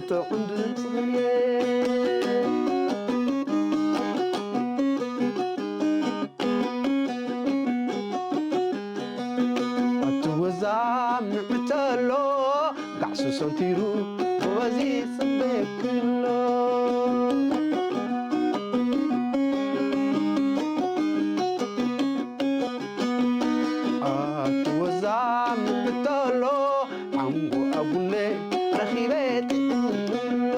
ጥዑም ድምፂ ግን ኣትወዛ ምዕተሎ ጋዕሱ ሰንቲሩ ጎበዝ ይፅበየክሎ። ኣትወዛ ምዕተሎ ሓንጎ ኣጉለ ረኺበ ጥዕምሎ።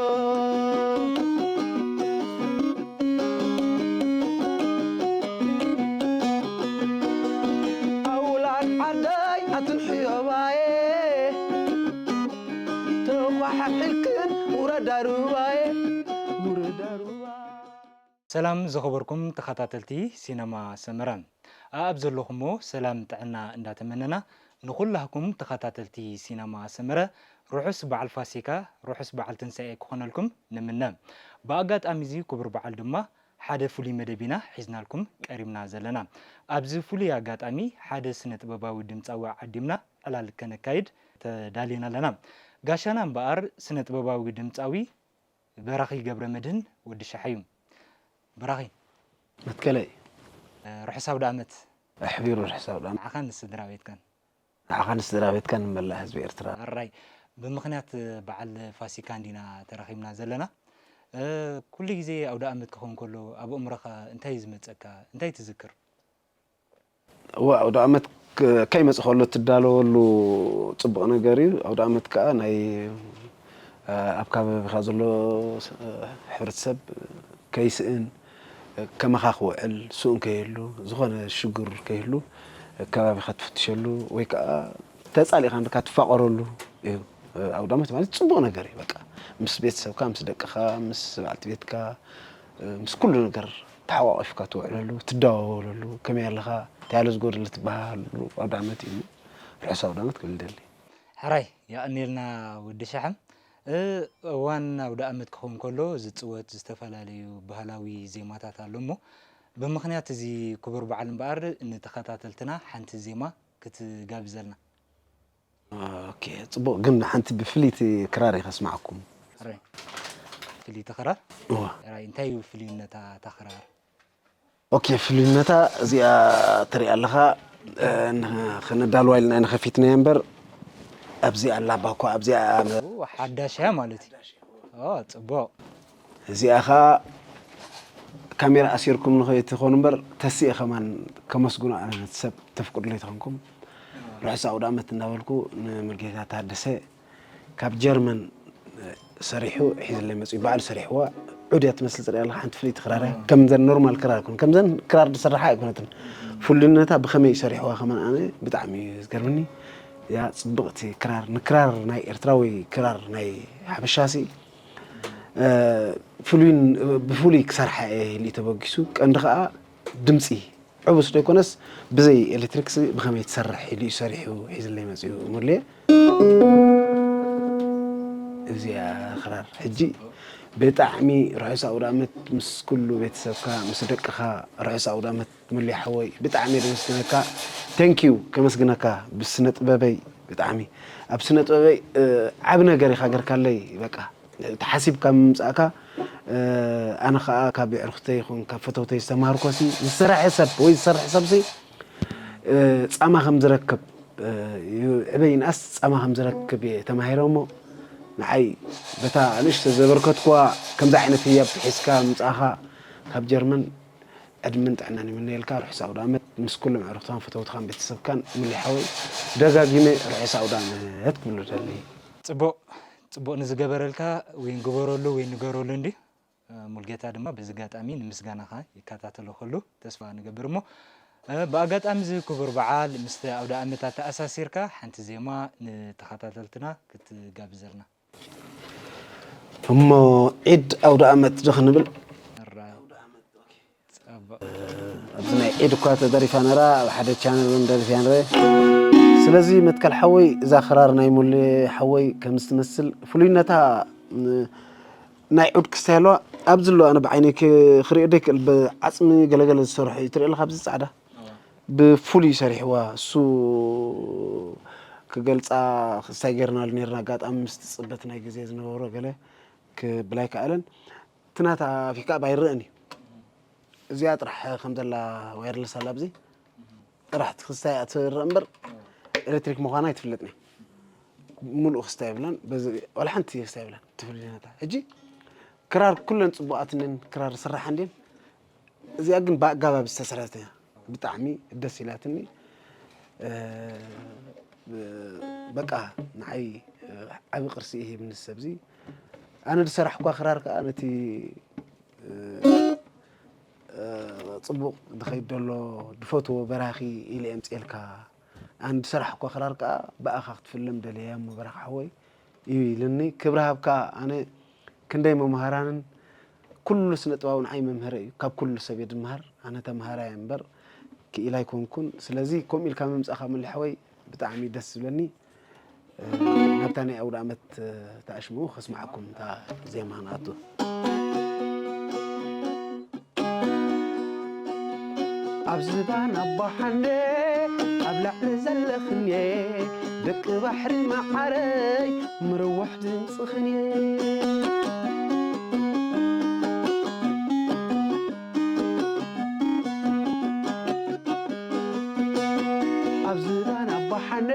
ኣውላድ ዓደይ ኣትንሕዮባየ ተኳሓሒልክን ውረዳ ሩባየ ውረዳ ሩባ። ሰላም ዝኸበርኩም ተኸታተልቲ ሲነማ ሰመረ፣ ኣኣብ ዘለኹሞ ሰላም ጥዕና እንዳተመነና፣ ንኹላህኩም ተኸታተልቲ ሲነማ ሰመረ ርሑስ በዓል ፋሲካ፣ ርሑስ በዓል ትንሳኤ ክኾነልኩም ንምነ። ብኣጋጣሚ እዚ ክቡር በዓል ድማ ሓደ ፍሉይ መደብ ኢና ሒዝናልኩም ቀሪብና ዘለና። ኣብዚ ፍሉይ ኣጋጣሚ ሓደ ስነ ጥበባዊ ድምፃዊ ዓዲምና ዕላል ከነካይድ ተዳሊና ኣለና። ጋሻና እምበኣር ስነ ጥበባዊ ድምፃዊ በራኺ ገብረ መድህን ወዲ ሻሓዩ። በራኺ፣ መትከለይ። እ፣ ርሑስ ኣውደ ዓመት። ኣሕቢሩ ርሑስ ኣውደ ዓመት። ንዓኻን ንስድራ ቤትካን። ንዓኻን ንስድራ ቤትካን ንመላእ ህዝቢ ኤርትራ። ኣራይ፣ ብምኽንያት በዓል ፋሲካ እንዲና ተራኺብና ዘለና። እ፣ ኩሉ ግዜ ኣውደ ዓመት ክኸውን ከሎ ኣብ ኣእምሮኻ እንታይ እዩ ዝመጸካ? እንታይ ትዝክር? እወ፣ ኣውደ ዓመት ክ-፣ ከይመጽእ ከሎ እትዳለወሉ ጽቡቕ ነገር እዩ። ኣውደ ዓመት ከኣ ናይ፣ እ፣ ኣብ ከባቢኻ ዘሎ ስ-፣ እ፣ ሕብረተሰብ ከይስእን፣ እ፣ ከማኻ ክውዕል፣ ስኡን ከይህሉ፣ ዝኾነ ሽግር ከይህሉ፣ እ፣ ከባቢኻ ትፍትሸሉ ወይ ከኣ ተጻሊእካ እንድካ ትፋቐረሉ እዩ። እ፣ ኣውደ ዓመት ማለት ጽቡቕ ነገር እዩ። በቃ ምስ ቤተሰብካ፣ ምስ ደቅኻ፣ ምስ በዓልቲ ቤትካ፣ ምስ ኩሉ ነገር ተሓቋቒፍካ ትውዕለሉ፣ ትደዋወለሉ፣ ከመይ ኣለኻ፣ እንታይ ኣሎ ዝጎደለ ትበሃሃለሉ ኣውደ ዓመት እዩ። ርሑስ ኣውደ ዓመት ክብል ደሊ። ሕራይ፣ የቐንየልና ወዲ ሸሓም። እ፣ እዋን ኣውደ ዓመት ክኸውን ከሎ ዝጽወት ዝተፈላለዩ ባህላዊ ዜማታት ኣሎ እሞ፣ ብምኽንያት እዚ ክቡር በዓል እምበኣር ንተኸታተልትና ሓንቲ ዜማ ክትጋብዘልና። ኦኬ፣ ጽቡቕ። ግን ሓንቲ ብፍልይቲ ክራር እየ ከስምዓኩም። ሕራይ። ፍልይቲ ክራር? እወ። ሕራይ፣ እንታይ እዩ ፍልይነታ እታ ክራር? ኦኬ፣ ፍልይነታ እዚኣ ትሪኣ ኣለኻ፣ እ፣ ን-፣ ከነዳልዋ ኢልና ኢና ከፊትናያ እምበር፣ ኣብዚኣ ኣላ ባኮ፣ ኣብዚኣ ኦ፣ ሓዳሽ እያ ማለት እዩ። ኦ፣ ጽቡቕ። እዚኣ ኸኣ ካሜራ ኣሲርኩም ንኸይትኾኑ እምበር፣ ተሲኤ ከማን ከመስግኖ ኣነ ነቲ ሰብ ተፍቅዱለይ ተኾንኩም። ርሑስ ኣውደ ዓመት እንዳበልኩ ንሙልጌታ ታደሰ ካብ ጀርመን ሰሪሑ ሒዝለይ መጺኡ፣ ባዕሉ ሰሪሕዋ። ዑድ እያ ትመስል፣ ትሪኣ ኣለኻ፣ ሓንቲ ፍልይቲ ክራር እያ። ከምዘን ኖርማል ክራር ኣይኮነን፣ ከምዘን ክራር ዝሰርሓ ኣይኮነትን። ፍሉይነታ ብኸመይ ሰሪሕዋ ከማን ኣነ ብጣዕሚ እዩ ዝገርመኒ። እያ ጽብቕቲ ክራር፣ ንክራር ናይ ኤርትራ ወይ ክራር ናይ ሓበሻሲ፣ እ፣ ፍሉይን፣ ብፍሉይ ክሰርሓ እየ ኢሉ እዩ ተበጊሱ። ቀንዲ ኸኣ ድምጺ ዕቡስ ዶ ይኮነስ ብዘይ ኤሌክትሪክስ ብኸመይ ትሰርሕ ኢሉ እዩ ሰሪሑ ሒዝለይ መጺኡ ሙሌ። እዚኣ ክራር ሕጂ ብጣዕሚ ርሑስ ኣውደ ዓመት ምስ ኩሉ ቤተሰብካ፣ ምስ ደቅኻ ርሑስ ኣውደ ዓመት ሙሌ ሓወይ። ብጣዕሚ እየ ዘመስግነካ። Thank you ከመስግነካ ብስነ ጥበበይ ብጣዕሚ ኣብ ስነ ጥበበይ፣ እ፣ ዓቢ ነገር ኢኻ ገርካለይ በቃ። ተሓሲብካ ምምጻእካ፣ እ፣ ኣነ ኸኣ ካብ የዕሩኽተይ ይኹን ካብ ፈተውተይ ዝተማሃርኮሲ፣ ዝሰርሐ ሰብ ወይ ዝሰርሕ ሰብሲ፣ እ፣ ጻማ ከም ዝረክብ፣ እ፣ ዩ-፣ ዕበይ ይንኣስ ጻማ ከም ዝረክብ እየ ተማሂረ እሞ፣ ንዓይ በታ ንእሽቶ ዘበርከትኩዋ ከምዚ ዓይነት ህያብ ሒዝካ ምምጻእኻ ካብ ጀርመን ዕድመን ጥዕናን ይምነየልካ። ርሑስ ኣውደ ዓመት ምስ ኩሎም ኣዕሩኽትኻን ፈተውትኻን ቤተሰብካን ሙሌ ሓወይ። ደጋጊመ ርሑስ ኣውደ ዓመት ክብሉ ደሊ። ጽቡቕ፣ ጽቡቕ ንዝገበረልካ ወይ ንግበረሉ ወይ ንገረሉ እንዲ። እ፣ ሙልጌታ ድማ በዚ ኣጋጣሚ ንምስጋናኻ ይከታተሎ ከሉ ተስፋ ንገብር እሞ፣ እ፣ ብኣጋጣሚ እዚ ክቡር በዓል ምስቲ ኣውደ ዓመት ኣተኣሳሲርካ ሓንቲ ዜማ ንተኸታተልትና ክትጋብዘልና። እሞ ዒድ ኣውደ ዓመት ዶ ክንብል? ሕራይ። ጽቡቕ። ኣብዚ ናይ ዒድ እኳ ተደሪፋ ነራ፣ ኣብ ሓደ ቻነል እውን ደሪፍያ ነረ። ስለዚ መትከል ሓወይ፣ እዛ ክራር ናይ ሙሌ ሓወይ ከምዚ ትመስል ፍሉይነታ፣ ም፣ ናይ ዑድ ክስታይ ኣለዋ። ኣብዚ ኣሎ፣ ኣነ ብዓይነይ ክ-፣ ክሪኦ ደይክእል፣ ብዓጽሚ ገለገለ ዝሰርሑ እዩ። ትሪኦ ኣለኻ ኣብዚ ጻዕዳ? እዋ። ብፍሉይ ሰሪሕዋ። እሱ ክገልጻ ክስታይ ጌርናሉ ኔርና። ኣጋጣሚ ምስቲ ጽበት ናይ ግዜ ዝነበሮ ገለ ክብል ኣይከኣለን። እቲ ናታ ፒክኣፕ ኣይረኣን እዩ። እዚኣ ጥራሕ ከም ዘላ ዋየርለስ ኣላ ኣብዚ ጥራሕ እቲ ክስታይ እያ ትረኣ እምበር ኤሌክትሪክ ምዃና ኣይትፍለጥን እያ። ሙሉእ ክስታይ የብላን። በዚ ዋላ ሓንቲ ክስታይ የብላን። ትፍልይ ናታ። ሕጂ ክራር ኩለን ጽቡቓት እነን ክራር ስራሓ እንድየን። እዚኣ ግን ብኣገባብ ዝተሰርሐት እያ። ብጣዕሚ ደስ ኢላትኒ። እ፣ በቃ ንዓይ፣ እ፣ ዓቢ ቅርሲ እዩ ሂብኒ ሰብዚ። ኣነ ዝሰራሕኳ ክራር ከኣ ነቲ፣ እ፣ እ፣ ጽቡቕ ዝኸይድ ዘሎ ዝፈትዎ በራኺ ኢለ እየ ኣምጽኤልካ። ኣነ ዝሰራሕኳ ክራር ከኣ ብኣኻ ክትፍለም ደልየ እየ እሞ በራኺ ሓወይ እዩ ኢልኒ። ክብሪ ሃብካ። ኣነ ክንደይ መምሃራንን ኩሉ ስነ ጥበባዊ ንዓይ መምህረ እዩ። ካብ ኩሉ ሰብ እየ ዝመሃር። ኣነ ተምሃራይ እየ እምበር ክኢላ ኣይኮንኩን። ስለዚ ከምኡ ኢልካ ምምጻእካ መሊ ሓወይ ብጣዕሚ ደስ ዝብለኒ። እ፣ ናብታ ናይ ኣውደ ኣመት፣ እ፣ ተኣሽሙ ከስምዓኩም እታ ዜማ ንኣቱ። ኣብ ዝባን ኣቦሓንደ ኣብ ላዕሊ ዘለኽንየ ደቂ ባሕሪ መዓረይ ምርዋሕ ድምፅኽንየ። ኣብ ዝባን ኣቦሓንደ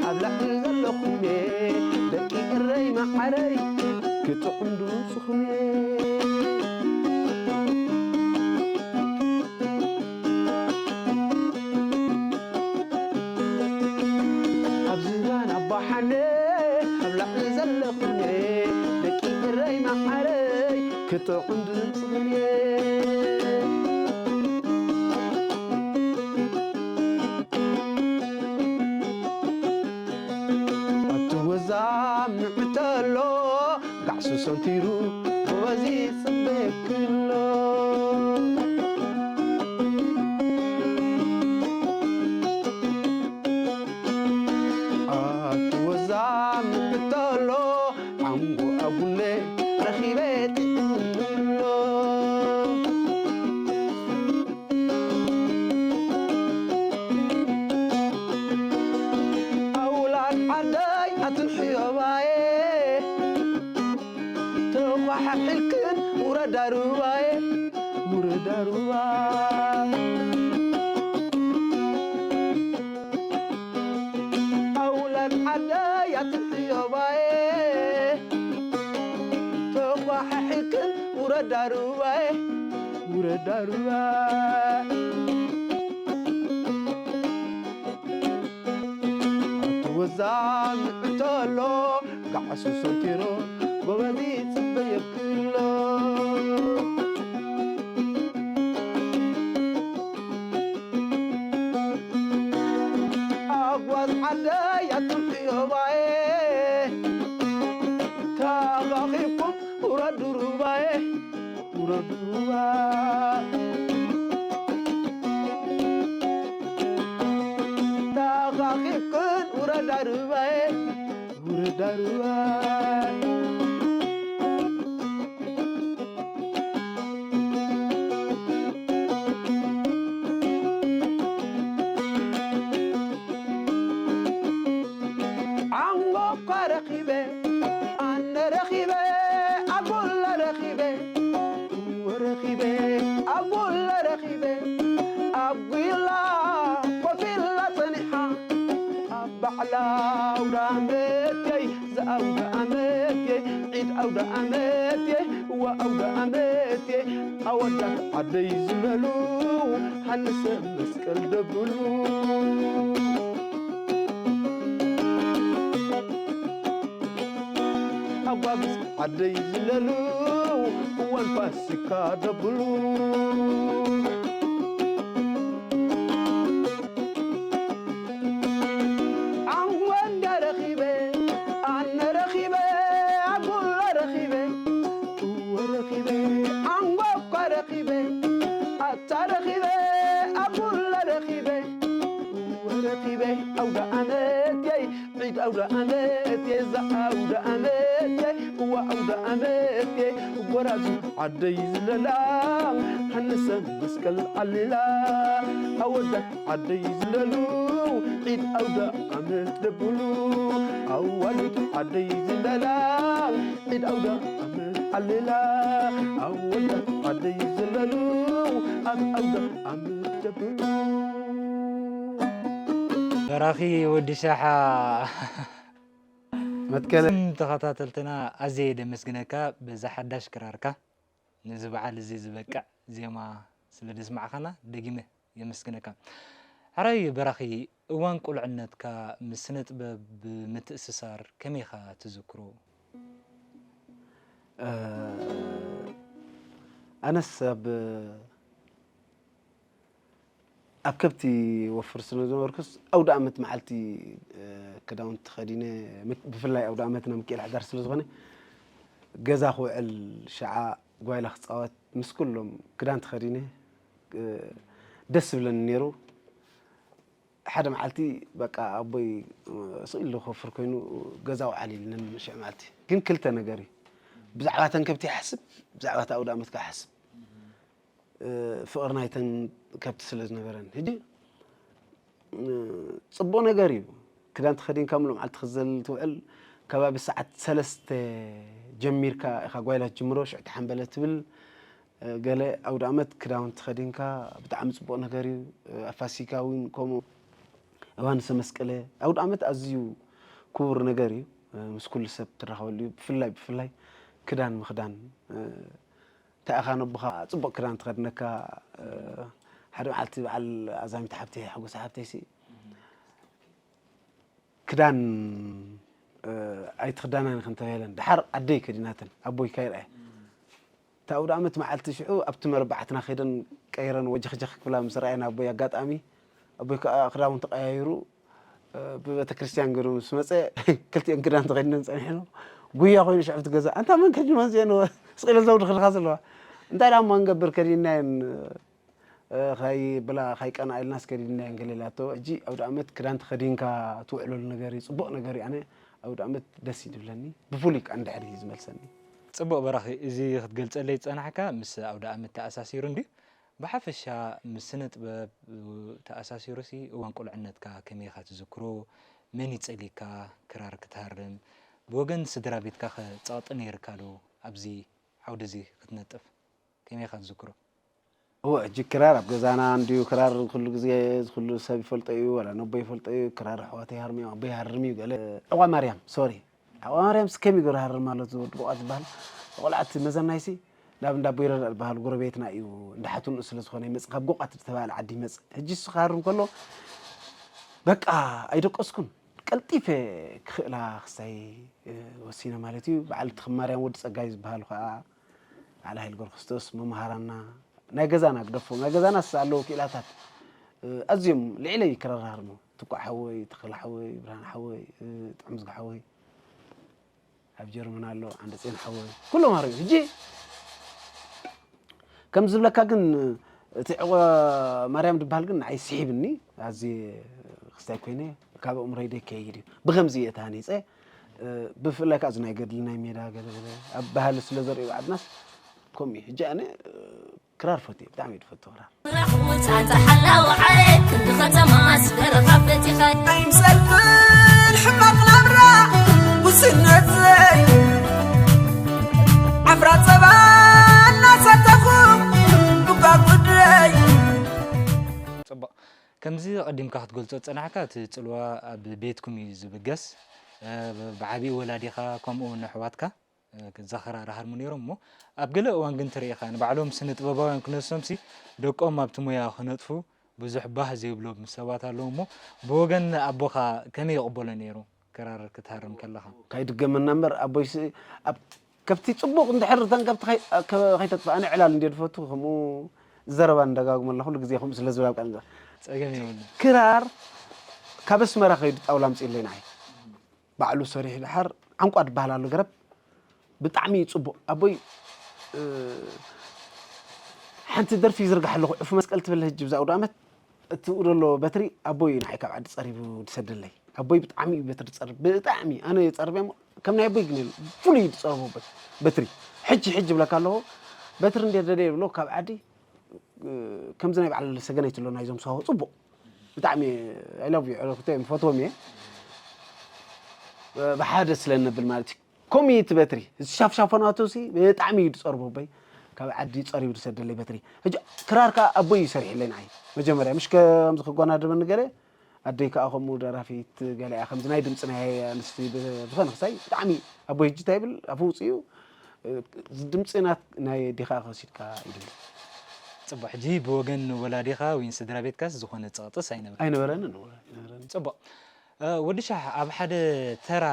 ኣብ ላዕሊ ዘለኹምየ ደቂ እረይ መዓረይ ክጥዑም ድምፅኹምየ። ኣብ ዝባን ኣቦሓንደ ኣብ ላዕሊ ዘለኹም ደቂ እረይ መዓረይ ክጥዑም ድምፅኹም ኣቲ ወዛም ንዕተሎ ጋዕሱ ሰንቲሩ ጎበዝ ይጽበየክሎ። ኣቲ ወዛም ንዕተሎ ዓንጎ ኣጉለ ረኺበ ጥዕምሎ። ኣውላድ ዓደይ ኣትን ሕዮባየ ተኳሓሒልክን ውረዳ ሩባየ ውረዳ ሩባ። ኣውላድ ዓደይ ኣትን ሕዮባየ ተኳሓሒልክን ውረዳ ሩባየ ውረዳ ሩባ። ኣቲ ወዛም እንተሎ ጋዕሱ ሰንቲሩ ጎበዝ ይጽበየክሎ። ኣጓዝ ዓደይ ኣቱም ሕዮባየ ተኻኺብኩም ውረዱ ሩባየ። ውረድ ሩባ ተኻኺብክን ውረዳ ሩባየ ውረዳ ሩባ። ዓንጎ እኳ ረኺበ ኣነ ረኺበ ኣጎላ ረኺበ እወ ረኺበ ኣጎላ ረኺበ ኣብ ጒላ ኮፍ ኢላ ጸኒሓ ኣብ ባዕላ ኣውደ ኣመትየይ ዝኣውደ ኣመትየይ ዒድ ኣውደ ኣመትየይ እወ ኣውደ ኣመትየይ ኣወዳት ዓደይ ዝለሉ ሃንሰ መስቀል ደብሉ። ኣጓብዝ ዓደይ ዝለሉ እዋን ፋሲካ ደብሉ። ዓንጎ እንዳ ረኺበ ኣነ ረኺበ ኣጉላ ረኺበ እወ ረኺበ ዓንጎ እኳ ረኺበ ኣታ ረኺበ ኣጉላ ረኺበ እወ ረኺበ ኣውደ ኣመትየይ ዒድ ኣውደ ኣመትየ እዛ ኣውደ ኣመትየ እወ ኣውደ ኣመትየ ጎራዙ ዓደይ ዝለላ ሃንሰ መስቀል ዓሊላ ኣወዳት ዓደይ ዝለሉ ዒድ ኣውደ ዓመት ደብሉ ኣዋልድ ዓደይ ዝለላ፣ ዒድ ኣውደ ዓመት ዓልላ ኣዋልድ ዓደይ ዝለሉ፣ ኣብ ኣውደ ዓመት ደብሉ። በራኺ ወዲ ሻሓ። መትከለ። እም፣ ተኸታተልትና ኣዝየ ደመስግነካ በዛ ሓዳሽ ክራርካ። ነዚ በዓል እዚ ዝበቅዕ ዜማ ስለ ደስማዕኻና ደጊመ የመስግነካ። ሕራይ በራኺ፣ እዋን ቁልዕነትካ ምስ ስነ ጥበብ ብምትእስሳር ከመይ ኢኻ ትዝክሮ? እ፣ ኣነስ ኣብ ኣብ ከብቲ ወፍር ስለ ዝነበርኩስ፣ ኣውደ ኣመት መዓልቲ፣ እ፣ ክዳውንቲ ተኸዲነ፣ ምክ-፣ ብፍላይ ኣውደ ኣመትና ምክኤል ሓዳር ስለ ዝኾነ፣ ገዛ ክውዕል፣ ሸዓ ጓይላ ክጻወት፣ ምስ ኩሎም ክዳን ተኸዲነ፣ እ፣ ደስ ዝብለኒ ነይሩ። ሓደ መዓልቲ በቃ ኣቦይ፣ እ፣ ስቕ ኢሉ ክወፍር ኮይኑ፣ ገዛ ውዓል ኢልኒ ሽዕ መዓልቲ። ግን ክልተ ነገር እዩ። ብዛዕባ እተን ከብቲ ይሓስብ፣ ብዛዕባ እቲ ኣውደ ኣመት ከኣ ይሓስብ። እ፣ ፍቕሪ ናይተን ከብቲ ስለ ዝነበረን። ሕጂ፣ እ፣ ጽቡቕ ነገር እዩ። ክዳን ተኸዲንካ ምሉእ መዓልቲ ክትዘል ትውዕል። ከባቢ ሰዓት ሰለስተ ጀሚርካ ኢኻ ጓይላ ትጅምሮ፣ ሽዑ ተሓምበለ ትብል። እ፣ ገለ ኣውደ ኣመት ክዳውንቲ ተኸዲንካ ብጣዕሚ ጽቡቕ ነገር እዩ። እ፣ ኣብ ፋሲካ እውን ከምኡ እዋን ሰመስቀለ። ኣውደ ኣመት ኣዝዩ ክቡር ነገር እዩ። እ፣ ምስ ኩሉ ሰብ ትራኸበሉ እዩ። ብፍላይ፣ ብፍላይ ክዳን ምኽዳን። እ፣ እንታይ ኢኻ ነቦኻ ጽቡቕ ክዳን ትኸድነካ፣ እ፣ ሓደ መዓልቲ በዓል ኣዛሚት ሓብተይ፣ ሓጎስ ሓብተይሲ ክዳን፣ እ፣ ኣይትኽዳናን ኢኽን ተባሂለን። ደሓር ኣደይ ከዲናተን፣ ኣቦይ ከይርኣየ። እታ ኣውደ ኣመት መዓልቲ ሽዑ ኣብቲ መረባዕትና ከይደን ቀይረን ወጀኽጀኽ ክብላ ምስ ረኣየን ኣቦይ ኣጋጣሚ፣ ኣቦይ ከኣ ክዳውንቱ ቀያይሩ፣ እ፣ ብቤተክርስትያን ገይሩ ምስ መጸ፣ ክልቲኤን ክዳን ተኸዲነን ጸኒሐን። ጉያ ኮይኑ ሽዑ ኣብቲ ገዛ፣ "ኣንታ መን ከዲኑ መጽኤ ነው?" ስቕ ኢለን ዘውዲ ክልኻ ዘለዋ። "እንታይ ደኣ እሞ ክንገብር ከዲንናየን፣ እ፣ ከይብላ፣ ከይቀንኣ ኢልናስ ከዲንናየን" ገለ ኢላቶ። ሕጂ ኣውደ ኣመት ክዳን ተኸዲንካ ትውዕለሉ ነገር እዩ፣ ጽቡቕ ነገር እዩ። ኣነ ኣውደ ኣመት ደስ እዩ ዝብለኒ። ብፍሉይ ከኣ እንድሕር እዩ ዝመልሰኒ። ጽቡቕ በራኺ፣ እዚ ክትገልጸለይ ዝጸናሕካ ምስ ኣውደ ኣመት ተኣሳሲሩ እንድዩ። ብሓፈሻ ምስ ስነ ጥበብ ተኣሳሲሩሲ እዋን ቁልዕነትካ ከመይ ኢኻ ትዝክሮ? መን ይጸልየካ ክራር ክትሃርም? ብወገን ስድራ ቤትካኸ ጸቕጢ ነይርካ ዶ ኣብዚ ዓውዲ እዚ ክትነጥፍ? ከመይ ኢኻ ትዝክሮ? እወ፣ ሕጂ ክራር ኣብ ገዛና እንድዩ፣ ክራር ኩሉ ግዜ ኩሉ ሰብ ይፈልጦ እዩ፣ ዋላ ነቦይ ይፈልጦ እዩ። ክራር ኣሕዋተይ ይሃርሙ እዮም፣ ኣቦይ ይሃርም እዩ፣ ገለ። ዕቋ ማርያም፣ ሶሪ፣ ዕቋ ማርያም ከመይ ገይሩ ይሃርም ኣሎ፣ እቲ ወዲ ቦቓ ዝበሃል ቆልዓ፣ እቲ መዘናይሲ ናብ እንዳ ኣቦይ ይረዳእ ዝበሃል ጎረቤትና እዩ፣ እንዳ ሓትንኡ ስለ ዝኾነ ይመጽእ፣ ካብ ጎቓት ዝተባህለ ዓዲ ይመጽእ። ሕጂ እሱ ክሃርም ከሎ፣ በቃ ኣይደቀስኩን፣ ቀልጢፈ ክኽእላ ክሳይ፣ እ፣ ወሲነ ማለት እዩ። በዓል ትኽማርያም ወዲ ጸጋይ ዝበሃሉ ከኣ፣ በዓል ሃይለ ገብረክርስቶስ መምሃራና፣ ናይ ገዛና ግደፎ፣ ናይ ገዛናስ ኣለዉ ክኢላታት፣ እ፣ ኣዝዮም ልዕለይ ክራር ሃርሙ። ትኳዕ ሓወይ፣ ተኽለ ሓወይ፣ ብርሃን ሓወይ፣ እ፣ ጥዑም ዝጋ ሓወይ፣ ኣብ ጀርመን ኣሎ፣ ዓንደጼን ሓወይ፣ ኩሎም ሃርሙ። ሕጂ ከም ዝብለካ ግን፣ እቲ ዕቆ ማርያም ዝበሃል ግን ንዓይ ስሒብኒ፣ ኣዝየ ክስታይ ኮይነ፣ ካብ ኣእምሮይ ደይከይድ እዩ። ብኸምዚ እየ ተሃኒፀ። እ፣ ብፍላይ ከዓ እዚ ናይ ገድሊ ናይ ሜዳ ገለ ገለ ኣብ ባህሊ ስለ ዘርእዩ ዓድናስ ከምኡ እዩ። ሕጂ ኣነ፣ እ፣ ክራር ፈትየ፣ ብጣዕሚ እየ ዝፈቱ ክራር። ራኽቡ ጻንጻ ሓላው ዓረ፣ ክንዲ ከተማ ስገረኻ ፈቲኻ። ኣይምሰልክን ሕማቕ ናብራ፣ ውስነት ዘይ ዓፍራ ጸባ እናሰተኹ፣ እባ ጉደይ። ጽቡቕ። ከምዚ ኣቐዲምካ ክትገልጾ ዝጸናሕካ፣ እቲ ጽልዋ ኣብ ቤትኩም እዩ ዝብገስ። እ፣ ብዓቢኡ ወላዲኻ፣ ከምኡ እውን ኣሕዋትካ፣ እ፣ ክዘኸራርሃርሙ ነይሮም እሞ፣ ኣብ ገለ እዋን ግን ትርኢ ኢኻ፣ ንባዕሎም ስነ ጥበባውያን ክነሶምሲ፣ ደቆም ኣብቲ ሞያ ክነጥፉ ብዙሕ ባህ ዘይብሎም ሰባት ኣለዉ እሞ፣ ብወገን ኣቦኻ ከመይ ይቕበሎ ነይሩ ክራር ክትሃርም ከለኻ? ካይድገመና እምበር፣ ኣቦይሲ ኣብ ከብቲ ጽቡቕ እንድሕር እተን ከብቲ ከይ-፣ ከ-፣ ከይተጥፍኣኒ ዕላል እንድየ ዝፈቱ፣ ከምኡ ዘረባ ንደጋግሞ ኣለኹ፣ ኩሉ ግዜ ከምኡ ስለ ዝብል ኣብ ቃል ጸገም የብሉን። ክራር ካብ ኣስመራ ከይዱ ጣውላ ኣምጺእለይ ንዓይ። ባዕሉ ሰሪሑ ድሓር ዓንቋ ዝበሃል ኣሎ ገረብ፣ ብጣዕሚ እዩ ጽቡቕ። ኣቦይ፣ እ፣ ሓንቲ ደርፊ ይዝርግሕ ኣለኹ፣ ዕፉ መስቀል ትብል ሕጂ ብዛ ኣውደ ኣመት፣ እትኡ ዘሎ በትሪ ኣቦይ እዩ ንዓይ ካብ ዓዲ ጸሪቡ ዝሰደለይ። ኣቦይ ብጣዕሚ እዩ በትሪ ዝጸርብ፣ ብጣዕሚ። ኣነ ጸርበ እሞ ከም ናይ ኣቦይ ግን የለን። ፍሉይ እዩ ዝጸርቦ ኣቦይ በትሪ። ሕጂ፣ ሕጂ ይብለካ ኣለኹ፣ በትሪ እንድየ ደልየ ይብሎ ካብ ዓዲ፣ እ፣ ከምዚ ናይ በዓል ሰገነይቲ ኣሎ ናይዞም ሳሆ ጽቡቕ። ብጣዕሚ I love you ዕረፍቶም ፈትዎም እየ። ብሓደ ስለ ነብል ማለት እዩ። ከምኡ እዩ እቲ በትሪ። እዚ ሻፍሻፎ ናቱ ሲ ብጣዕሚ እዩ ዝጸርቦ በይ። ካብ ዓዲ ጸሪቡ ዝሰደለይ በትሪ። ሕጂ ክራር ከኣ ኣቦይ እዩ ሰሪሕለይ ንዓይ። መጀመርያ ምሽ ከምዚ ክጓናደበኒ ገለ ኣደይ ከኣ ከምኡ ደራፊት ገለ እያ ከምዚ ናይ ድምጺ ናይ ኣንስቲ ብዝኾነ ክሳይ ብጣዕሚ ኣቦይ ሕጂ እንታይ ይብል ኣፉ ውጽኡ ድምጺ ናት ናይ ኣዴኻ ከሲድካ ይብል። ጽቡቅ። ሕጂ ብወገን ወላዲኻ ወይ ስድራ ቤትካስ ዝኾነ ጸቕጥስ ኣይነበረን? ኣይነበረንን። ጽቡቅ። ወዲ ሻሕ ኣብ ሓደ ተራ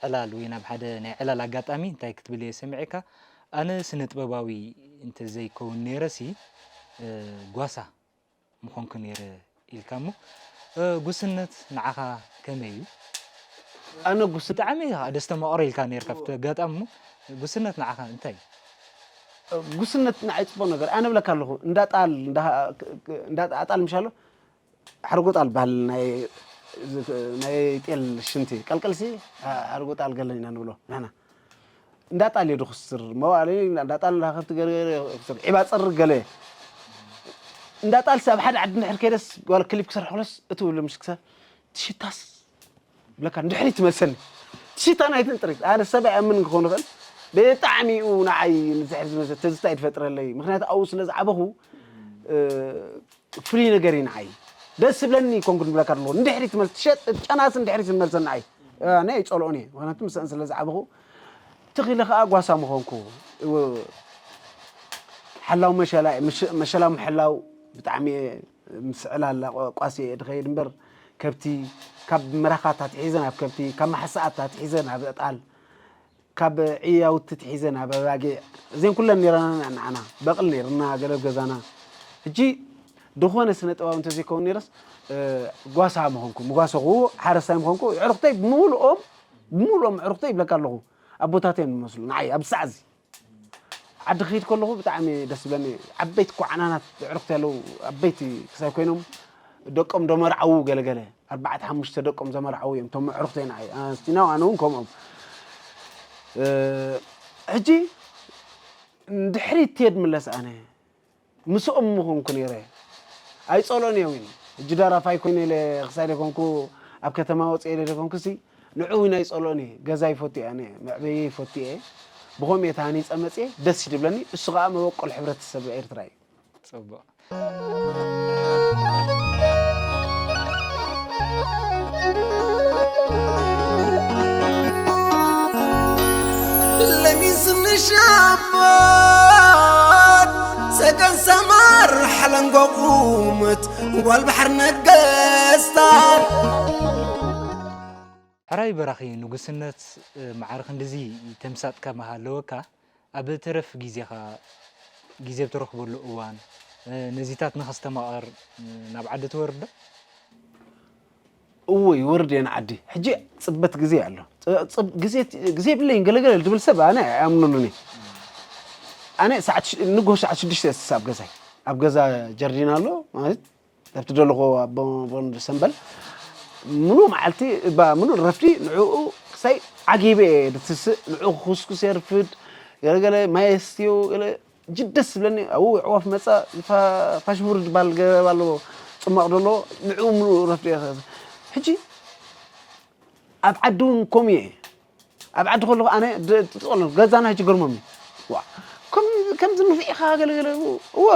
ዕላል ወይ ናብ ሓደ ናይ ዕላል ኣጋጣሚ እንታይ ክትብል እየ ሰሚዐካ ኣነ ስነ ጥበባዊ እንተዘይከውን ነይረ ሲ ጓሳ ምኾንኩ ነይረ ኢልካ እሞ ጉስነት ንዓኻ ከመይ እዩ? ኣነ ጉስ ብጣዕሚ ደስተማቕሮ ኢልካ ነይርካ ኣብቲ ኣጋጣሚ እሞ ጉስነት ንዓኻ እንታይ እዩ? ጉስነት ንዓይ ፅቡቅ ነገር ኣነ ብለካ ኣለኹ እንዳጣል እንዳጣጣል ምሻሎ ሓርጎጣል በሃል ናይ ናይ ጤል ሽንቲ ቀልቀልሲ ሓርጎጣል ገለን ኢና ንብሎ ንሕና እንዳጣል እዩ ድኹስር መዋእለ እንዳጣል እንዳኸብቲ ገለገለ ዒባ ፀርግ ገለ እንዳጣልሲ ኣብ ሓደ ዓዲ እንድሕር ከይደስ ጓል ክሊፕ ክሰርሕ ክሎስ እትብሉ ምሽ ክሳብ ትሽታስ ብለካ ንድሕሪት ትመልሰኒ ትሽታ ናይትን ጥሪት ኣነ ሰብ ኣይኣምን ክኾን ይኽእል ብጣዕሚ እዩ ንዓይ ንዝሕር ዝመሰ ተዝታ ይትፈጥረለይ ምክንያቱ ኣብኡ ስለ ዝዓበኹ ፍሉይ ነገር እዩ ንዓይ ደስ ዝብለኒ ይኮንኩ ንብለካ ኣለኹ ንድሕሪት ትመልስ ትሸጥ ጨናስ ንድሕሪት ዝመልሰኒ ንዓይ ኣነ ይፀልኦን እየ ምክንያቱ ምስአን ስለ ዝዓበኹ ትኺለ ከዓ ጓሳ ምኾንኩ ሓላው መሸላ መሸላ ምሕላው ብጣዕሚ ምስ ዕላል ቋሲ እየ ድኸይድ እምበር ከብቲ ካብ መራኻታ ትሒዘ ናብ ከብቲ ካብ ማሕሰኣታ ትሒዘ ናብ እጣል ካብ ዕያውቲ ትሒዘ ናብ ኣባጊዕ እዚን ኩለን ነይረና ንዓና በቕል ነይርና ገለብ ገዛና ሕጂ ድኾነ ስነ ጥበብ እንተዘይከውን ነይረስ ጓሳ ምኾንኩ ምጓሰኹ ሓረስታይ ምኾንኩ ዕርኽተይ ብምሉኦም ብምሉኦም ዕርኽተይ ይብለካ ኣለኹ ኣቦታተይ እዮም ዝመስሉ ንዓይ ኣብ ሳዕዚ ዓዲ ክኸይድ ከለኹ ብጣዕሚ ደስ ዝብለኒ ዓበይቲ ኮዓናናት ኣዕሩኽቲ ኣለዉ ዓበይቲ ክሳይ ኮይኖም ደቆም ደመርዓዉ ገለገለ ኣርባዕተ ሓሙሽተ ደቆም ዘመርዓዉ እዮም እቶም ኣዕሩኽተይ ንዓይ ኣንስቲና ኣነ እውን ከምኦም ሕጂ ንድሕሪት ትሄድ ምለስ ኣነ ምስኦም ምኾንኩ ነይረ ኣይጸልኦን እየ ዊን ሕጂ ደራፋይ ኮይነ ኢለ ክሳይ ደይኮንኩ ኣብ ከተማ ወፅየ ኢለ ደይኮንኩ ሲ ንዑ ዊን ኣይጸልኦን እየ ገዛ ይፈቱ እየ ኣነ መዕበየ ይፈቱ እየ ብኸምኡ እየ ተሃኒፀ መፅየ ደስ እዩ ድብለኒ እሱ ከዓ መበቆል ሕብረተሰብ ኤርትራ እዩ ጽቡቕ ለሚስ ንሻባት ሰገን ሰማር ሓለንጎ ቁምት ጓል ባሕር ነገስታት ሕራይ በራኺ ንጉስነት ማዕረ ክንድዚ ተምሳጥካ መሃለወካ ኣብ ተረፍ ግዜኻ ግዜ ብትረኽበሉ እዋን ነዚታት ንኸስተማቐር ናብ ዓዲ ትወርድ ዶ? እዎ ይወርድ እየ ንዓዲ ሕጂ ፅበት ግዜ ኣሎ ግዜ የብለይን ገለገለ ድብል ሰብ ኣነ ኣይኣምነሉን እየ ኣነ ንጎ ሰዓት ሽዱሽተ ስሳ ኣብ ገዛይ ኣብ ገዛ ጀርዲን ኣሎ ማለት ኣብቲ ደለኹ ኣብ ቦንድ ሰንበል ምሉእ መዓልቲ እባ ምሉእ ረፍዲ ንዕኡ ክሳይ ዓጊበ እየ ድትስእ ንዕኡ ክኩስኩስ የርፍድ ገለገለ ማየስትዮ ጅደስ ዝብለኒ ኣብኡ ኣዕዋፍ መፃ ፋሽቡር ዝበሃል ገረብ ኣለዎ ፅማቕ ደሎ ንዕኡ ምሉእ ረፍዲ እየ ሕጂ ኣብ ዓዲ እውን ከምኡ እየ ኣብ ዓዲ ከለኹ ኣነ ትፅቐሎ ገዛና ሕጂ ገርሞም እዩ ከምዚ ንፍዒኻ ገለገለ እወ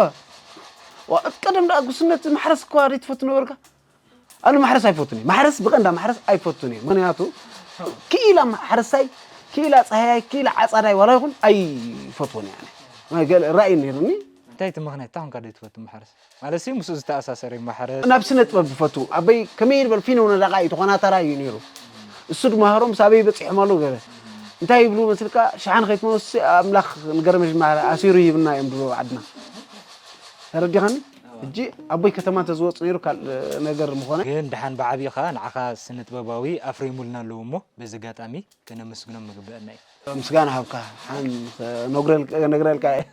ቀደም ደኣ ጉስነት ማሕረስ እኳ ዘይትፈቱ ነበርካ ኣነ ማሕረስ ኣይፈቱን እዩ ማሕረስ ብቐንዳ ማሕረስ ኣይፈቱን እዩ ምክንያቱ ክኢላ ማሕረሳይ ክኢላ ፀሃያይ ክኢላ ዓፃዳይ ዋላ ይኹን ኣይፈትዎን እየ ኣነ ራእይ ነይሩኒ እንታይ እቲ ምኽንያት እንታይ ኮንካ ዘይትፈቱ ማሕረስ ማለት ሲ ምስኡ ዝተኣሳሰረ እዩ ማሕረስ ናብ ስነ ጥበብ ዝፈቱ ኣበይ ከመይ ይበል ፊነው ነዳቃ እዩ ተኾናታራ እዩ ነይሩ እሱ ድማ ሃሮም ሳበይ በፂሖም ኣለዉ ገለ እንታይ ይብሉ መስልካ ሸሓን ከይትመስ ኣምላኽ ንገረመሽ ማሕረ ኣሲሩ ይብና እዮም ድሮ ዓድና ተረዲኻኒ ሕጂ ኣቦይ ከተማ እንተዝወፅ ነይሩ ካልእ ነገር ምኾነ ግን ደሓን ብዓብኻ ንዓኻ ስነ ጥበባዊ ኣፍሪሙልና ኣለዉ እሞ በዚ ኣጋጣሚ ከነመስግኖም ምግበአና እዩ። ምስጋና ሃብካ ሓን ነግረልካ ነግረልካ እየ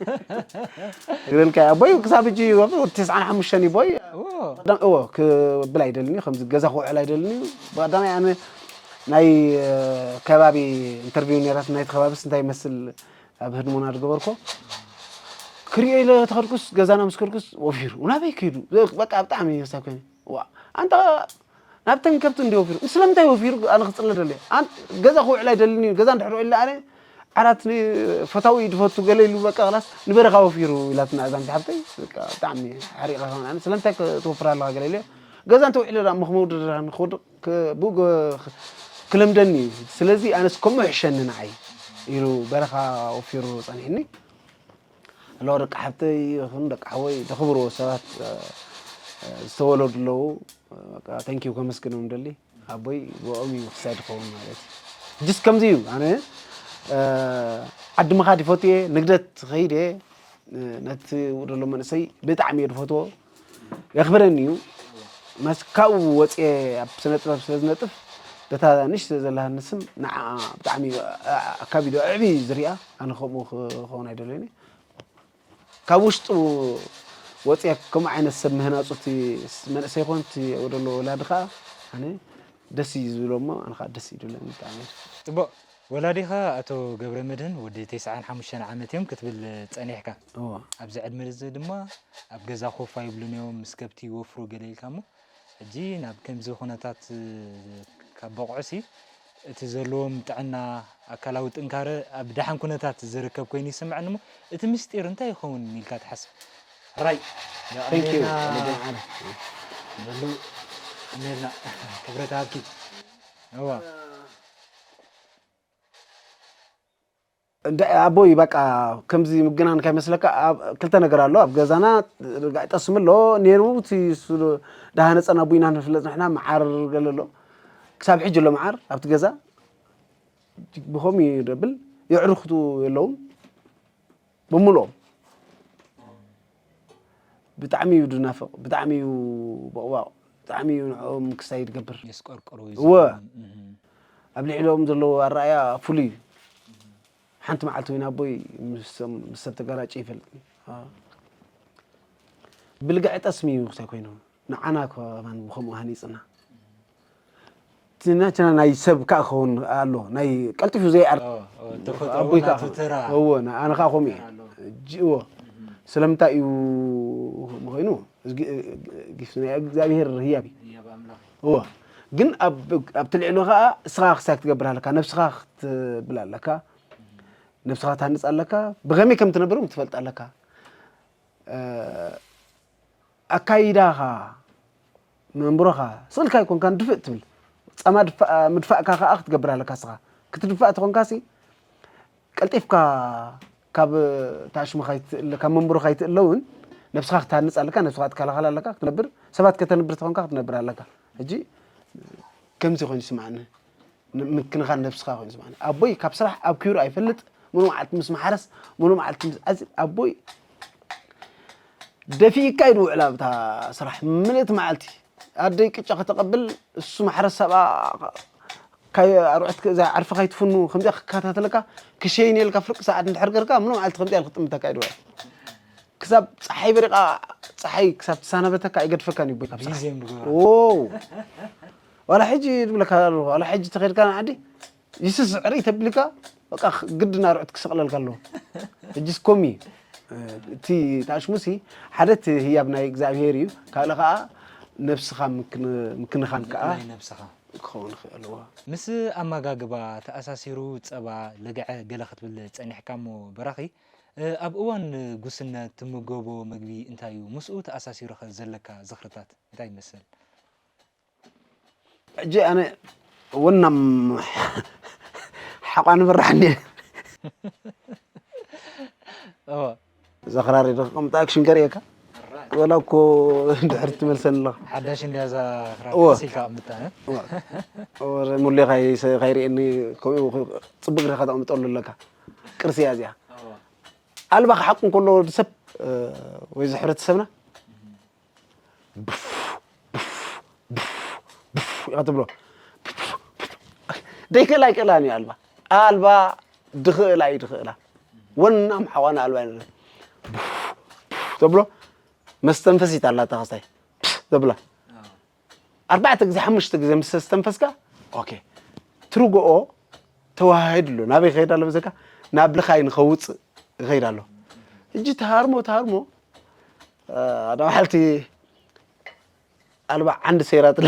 ነግረልካ እየ ኣቦይ ክሳብ ሕጂ ወዲ ተስዓን ሓሙሽተን እዩ ቦይ እዎ ክብል ኣይደልን እዩ ከምዚ ገዛ ክውዕል ኣይደልን እዩ ብቀዳማይ ኣነ ናይ ከባቢ ኢንተርቪው ነይራት ናይቲ ከባቢስ እንታይ ይመስል ኣብ ህድሞና ዝገበርኮ ክሪኦ ኢለ ተኸድኩስ ገዛና ምስ ከድኩስ ወፊሩ ናበይ ከይዱ በቃ ብጣዕሚ መሳብ ኮይኑ ዋ ኣንታ ናብተን ከብቲ እንዲ ወፊሩ ስለምንታይ ወፊሩ ኣነ ክፅለ ደለ ገዛ ክውዕል ኣይደልን እዩ ገዛ እንድሕር ውዒልና ኣነ ዓራት ፈታዊ ድፈቱ ገለ ኢሉ በቃ ላስ ንበረኻ ወፊሩ ኢላትና እዛ ሓብተይ ብጣዕሚ ሓሪቕኻ ስለምንታይ ትወፍር ኣለኻ ገለ ኢለ ገዛ እንተውዒለ ዳ መኽመውድድራ ንክወድቕ ብኡ ክለምደኒ እዩ ስለዚ ኣነስ ከምኡ ይሕሸኒ ንዓይ ኢሉ በረኻ ወፊሩ ጸኒሕኒ ኣለዋ ደቂ ሓብተይ ይኹን ደቂ ሓወይ ደኽብርዎ ሰባት ዝተወለዱ ኣለዉ ተንኪዩ ከመስግኖም ደሊ ኣቦይ ብኦም እዩ ክሳይ ድኸውን ማለት እዩ ጅስ ከምዚ እዩ ኣነ ዓዲ ምኻድ ይፈትየ ንግደት ኸይደ ነቲ ደሎ መንእሰይ ብጣዕሚ እየ ዝፈትዎ የኽብረኒ እዩ መስ ካብኡ ወፅየ ኣብ ስነ ጥበብ ስለ ዝነጥፍ በታ ንሽ ዘላ ንስም ንዓ ብጣዕሚ ኣካቢዶ ዕቢ ዝሪኣ ኣነ ከምኡ ክኸውን ኣይደለኒ ካብ ውሽጡ ወፅየ ከምኡ ዓይነት ሰብ ምህናፁ እቲ መንእሰይ ኮን እቲ ወደሎ ወላዲ ከዓ ኣነ ደስ እዩ ዝብሎ እሞ ኣነ ከዓ ደስ እዩ ዝብለኒ ብጣዕሚ እዩ ፅቡቅ ወላዲኻ ኣቶ ገብረመድህን ወዲ ተስዓን ሓሙሽተን ዓመት እዮም ክትብል ጸኒሕካ። እወ። ኣብዚ ዕድመ እዚ ድማ ኣብ ገዛ ኮፍ ኣይብሉን እዮም፣ ምስ ከብቲ ይወፍሩ ገለ ኢልካ እሞ፣ ሕጂ ናብ ከምዚ ኩነታት ካብ በቕዑሲ፣ እቲ ዘለዎም ጥዕና፣ ኣካላዊ ጥንካረ ኣብ ደሓን ኩነታት ዝርከብ ኮይኑ ይስምዐኒ እሞ፣ እቲ ምስጢር እንታይ ይኸውን ኢልካ ትሓስብ? ሕራይ፣ የቐንየልና በሉ፣ ቀንየልና፣ ክብረት ይሃብኪ። እወ። እንደ ኣቦይ በቃ ከምዚ ምግናን ካይመስለካ ኣብ ክልተ ነገር ኣሎ ኣብ ገዛና ርጋዕ ጠስሚ ኣሎ ነይሩ እቲ እሱ ደሃነፀና ኣቦይና ንፍለጥ ንሕና መዓር ገለ ኣሎ ክሳብ ሕጂ ኣሎ መዓር ኣብቲ ገዛ ብኸምኡ ደብል የዕርኽቱ የለውን ብምልኦም ብጣዕሚ እዩ ድናፍቕ ብጣዕሚ እዩ በቕባቕ ብጣዕሚ እዩ ንዕኦም ክሳይ ድገብር የስቆርቆሩ እዩ እወ ዝኸውን። እህ። ኣብ ልዕሊኦም ዘለዎ ኣረኣያ ፍሉይ እዩ ሓንቲ መዓልቲ ወይ ናቦይ ምስ ምስ ሰብ ተጋላጭ ይፈልጥኒ ብልግዒ ጠስሚ እዩ ክሳይ ኮይኑ ንዓና ከማን ብኸምኡ ሃኒፅና እቲ ናትና ናይ ሰብ ከዓ ክኸውን ኣሎ ናይ ቀልጢፉ ዘይዓር ተፈጥሮ ኣቦይ ከዓ ናቱ ተራ እዎ ኣነ ከዓ ከምኡ እየ ተራ ኣሎ። እጂ እዎ ስለምንታይ እዩ ምኾይኑ ጊፍት ናይ እግዚኣብሔር ህያብ እዩ ህያብ ኣምላኽ እዎ ግን ኣብ ኣብቲ ልዕሊ ከዓ እስኻ ክሳይ ክትገብር ኣለካ ነብስኻ ክትብል ኣለካ ነብስኻ ትሃንፅ ኣለካ ብኸመይ ከም ትነብር እውን ትፈልጥ ኣለካ ኣካይዳኻ መንብሮኻ ስቕ ኢልካ ኣይኮንካን ድፍእ ትብል ፃማ ድፋእ- ምድፋእካ ከዓ ክትገብር ኣለካ ስኻ ክትድፋእ ተኾንካሲ ቀልጢፍካ ካብ ታሽሙ ካብ መንብሮ ካይትእለ እውን ነብስኻ ክትሃንፅ ኣለካ ነብስኻ ትከላኸል ኣለካ ክትነብር ሰባት ከተንብር ተኾንካ ክትነብር ኣለካ ሕጂ ከምዚ ኮይኑ ይስምዓኒ ምክንኻን ነብስኻ ኮይኑ ዝባኒ ኣቦይ ካብ ስራሕ ኣብኪሩ ኣይፈልጥ ሙሉ መዓልቲ ምስ መሓረስ ሙሉ መዓልቲ ምስ ዓፂድ ኣቦይ ደፊእካ እዩ ዝውዕላ ብታ ስራሕ ምልእቲ መዓልቲ ኣደይ ቅጫ ከተቐብል እሱ ማሕረስ ሰብኣ ካይ ኣርዑት እዛ ዓርፊ ካይትፍኑ ከምዚኣ ክከታተለካ ክሸይን የልካ ፍርቂ ሰዓት እንድሕር ገርካ ሙሉ መዓልቲ ከምዚኣ ኢሉ ክጥምተካ እዩ ዝውዕል ክሳብ ፀሓይ በሪቓ ፀሓይ ክሳብ ትሳነበተካ ኣይገድፈካን እዩ ኣቦይ ካብ ስራሕ ቢዚ እዮም ዝገብራ። ዎው ዋላ ሕጂ ድብለካ ኣለኹ ዋላ ሕጂ ተኸድካ ንዓዲ ይስስዕ ርኢ ተብልካ በቃ ግድን ኣርዑት ክስቕለልካ ኣለዎ ሕጂስ ኮሚ እቲ ታሽሙሲ ሓደ እቲ ህያብ ናይ እግዚኣብሄር እዩ ካልእ ከዓ ነብስኻ ምክንኻን ከዓ ናይ ነብስኻ ክኸውን ይኽእል ኣለዎ ምስ ኣመጋግባ ተኣሳሲሩ ጸባ ልግዐ ገለ ክትብል ጸኒሕካ እሞ በራኺ ኣብ እዋን ጉስነት ትምገቦ መግቢ እንታይ እዩ ምስኡ ተኣሳሲሩ ኸ ዘለካ ዝኽርታት እንታይ ይመስል ሕጂ ኣነ ወናም ሓቋ ንብራሕኒ ዘኽራሪ ዶ ክቕምጣ ኣክሽን ገርእየካ ወላ እኮ ድሕር ትመልሰኒ ኣለኻ ሓዳሽ እንዲያ እዛ ክራር እወ። ቀስ ኢልካ ቅምጣ እ? እወ፣ እወ፣ ሙሌ ካይ- ካይርእየኒ ከምኡ ጽቡቅ ኢልካ ተቐምጠሉ ኣለካ ቅርሲ እያ እዚኣ ኣልባ ክሓቁ እንከሎ ወዲ ሰብ ወይ እዚ ሕብረተሰብና ኢኻ ትብሎ ደይክእላ ኣይክእላን እዩ ኣልባ ኣልባ ድኽእላ እዩ ድኽእላ ወናም ሓዋና ኣልባ እዩ ተብሎ መስተንፈሲት ኣላታ ክስታይ ተብላ ኣርባዕተ ግዜ ሓሙሽተ ግዜ ምስ ተስተንፈስካ ኦኬ ትርጎኦ ተዋሃሂድ ኣሎ ናበይ ይኸይድ ኣሎ ብዘካ ናብ ልኻይ ንኸውፅእ ይኸይድ ኣሎ እጂ ተሃርሞ ተሃርሞ ኣዳ መሓልቲ ኣልባ ዓንዲ ሰይራትለ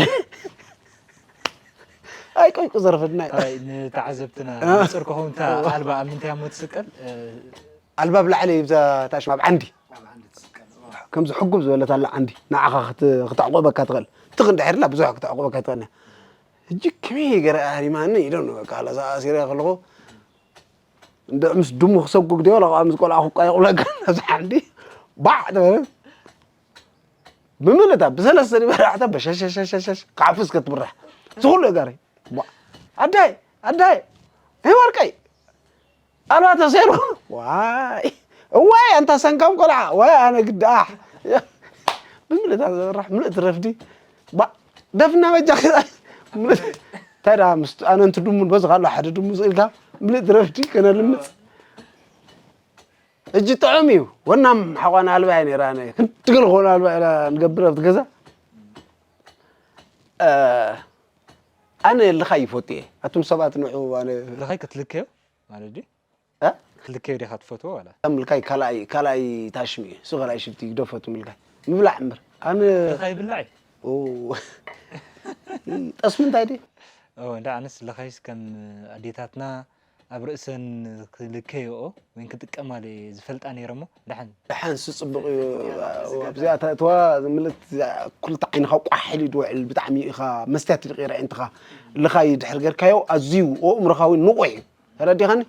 ኣይቆይቁ ዘረፈድና እዩ። ኣይ ንተዓዘብትና ንፅር ከኸውን እታ ኣልባ ኣብ ምንታይ እሞ ትስቀል? ኣልባ ብላዕሊ ብዛ ታሽማ ኣብ ዓንዲ ከምዚ ሕጉብ ዝበለት ኣላ ዓንዲ ንዓኻ ክት- ክተዕቆበካ ትኽእል ትኽ እንድሕርላ ብዙሕ ክተዕቆበካ ትኽእል ሕጂ ከመይ ገረ ኣህሪማኒ ኢዶም በቃ ላዛ ኣሲረ ከለኹ እንደ ምስ ድሙ ክሰጉግ ዲዮ ላቋ ምስ ቆልዓ ክቋየቁለካ ኣብዚ ዓንዲ ባዕ ተበለ ብምልእታ ብሰለስተ ዲበራሕታ በሸሸሸሸሸ ካዕፉስ ከትብራሕ ዝኹሉ ጋሪ ኣዳይ ኣዳይ ሄይ ወርቀይ ኣልባ ተሰይሩ ዋይ እዋይ ኣንታ ሰንካም ቆልዓ ዋይ ኣነ ግዳሕ ብምልእታ ዝበራሕ ምልእቲ ረፍዲ ባ ደፍና በጃ እንታይ ደኣ ምስ ኣነ እንትድሙን በዚ ካሎ ሓደ ድሙ ስኢልካ ምልእቲ ረፍዲ ከነልምፅ ሕጂ ጥዑም እዩ ወናም ሓቋና ኣልባ እያ ነራ ክንትግል ክኾኑ ኣልባ ኢና ንገብር ኣብቲ ገዛ ኣነ ልኻይ ይፈቱ እየ ኣቱም ሰባት ንዑ ኣነ ልኻይ ክትልከዮ ማለት ድዩ እ? ክትልከዮ ዲኻ ትፈትዎ ዋላ ከም ልካይ ካልኣይ ካልኣይ ታሽሚ እዩ እሱ ካልኣይ ሽፍቲ ይግደፈቱ ምልካይ ምብላዕ እምበር ኣነ ልኻይ ይብላዕ እዩ ኦ፣ ጠስሚ እንታይ ድዩ ኦ እንዳ ኣነስ ልኻይስ ከም ኣዴታትና ኣብ ርእሰን ክልከዮኦ ወይን ክጥቀማለ ዝፈልጣ ነይረ እሞ ደሓን ደሓን ሱ ፅቡቅ እዩ ኣብዚኣ ተእትዋ ምልእት ኩልተ ዓይንኻ ቋሕ ኢሉ ድውዕል ብጣዕሚ ኢኻ መስትያት ኢልቂ ርዒ እንትኻ ልኻይ ድሕር ገርካዮ ኣዝዩ ኣእምሮኻ እውን ንቑሕ እዩ ተረዲኻኒ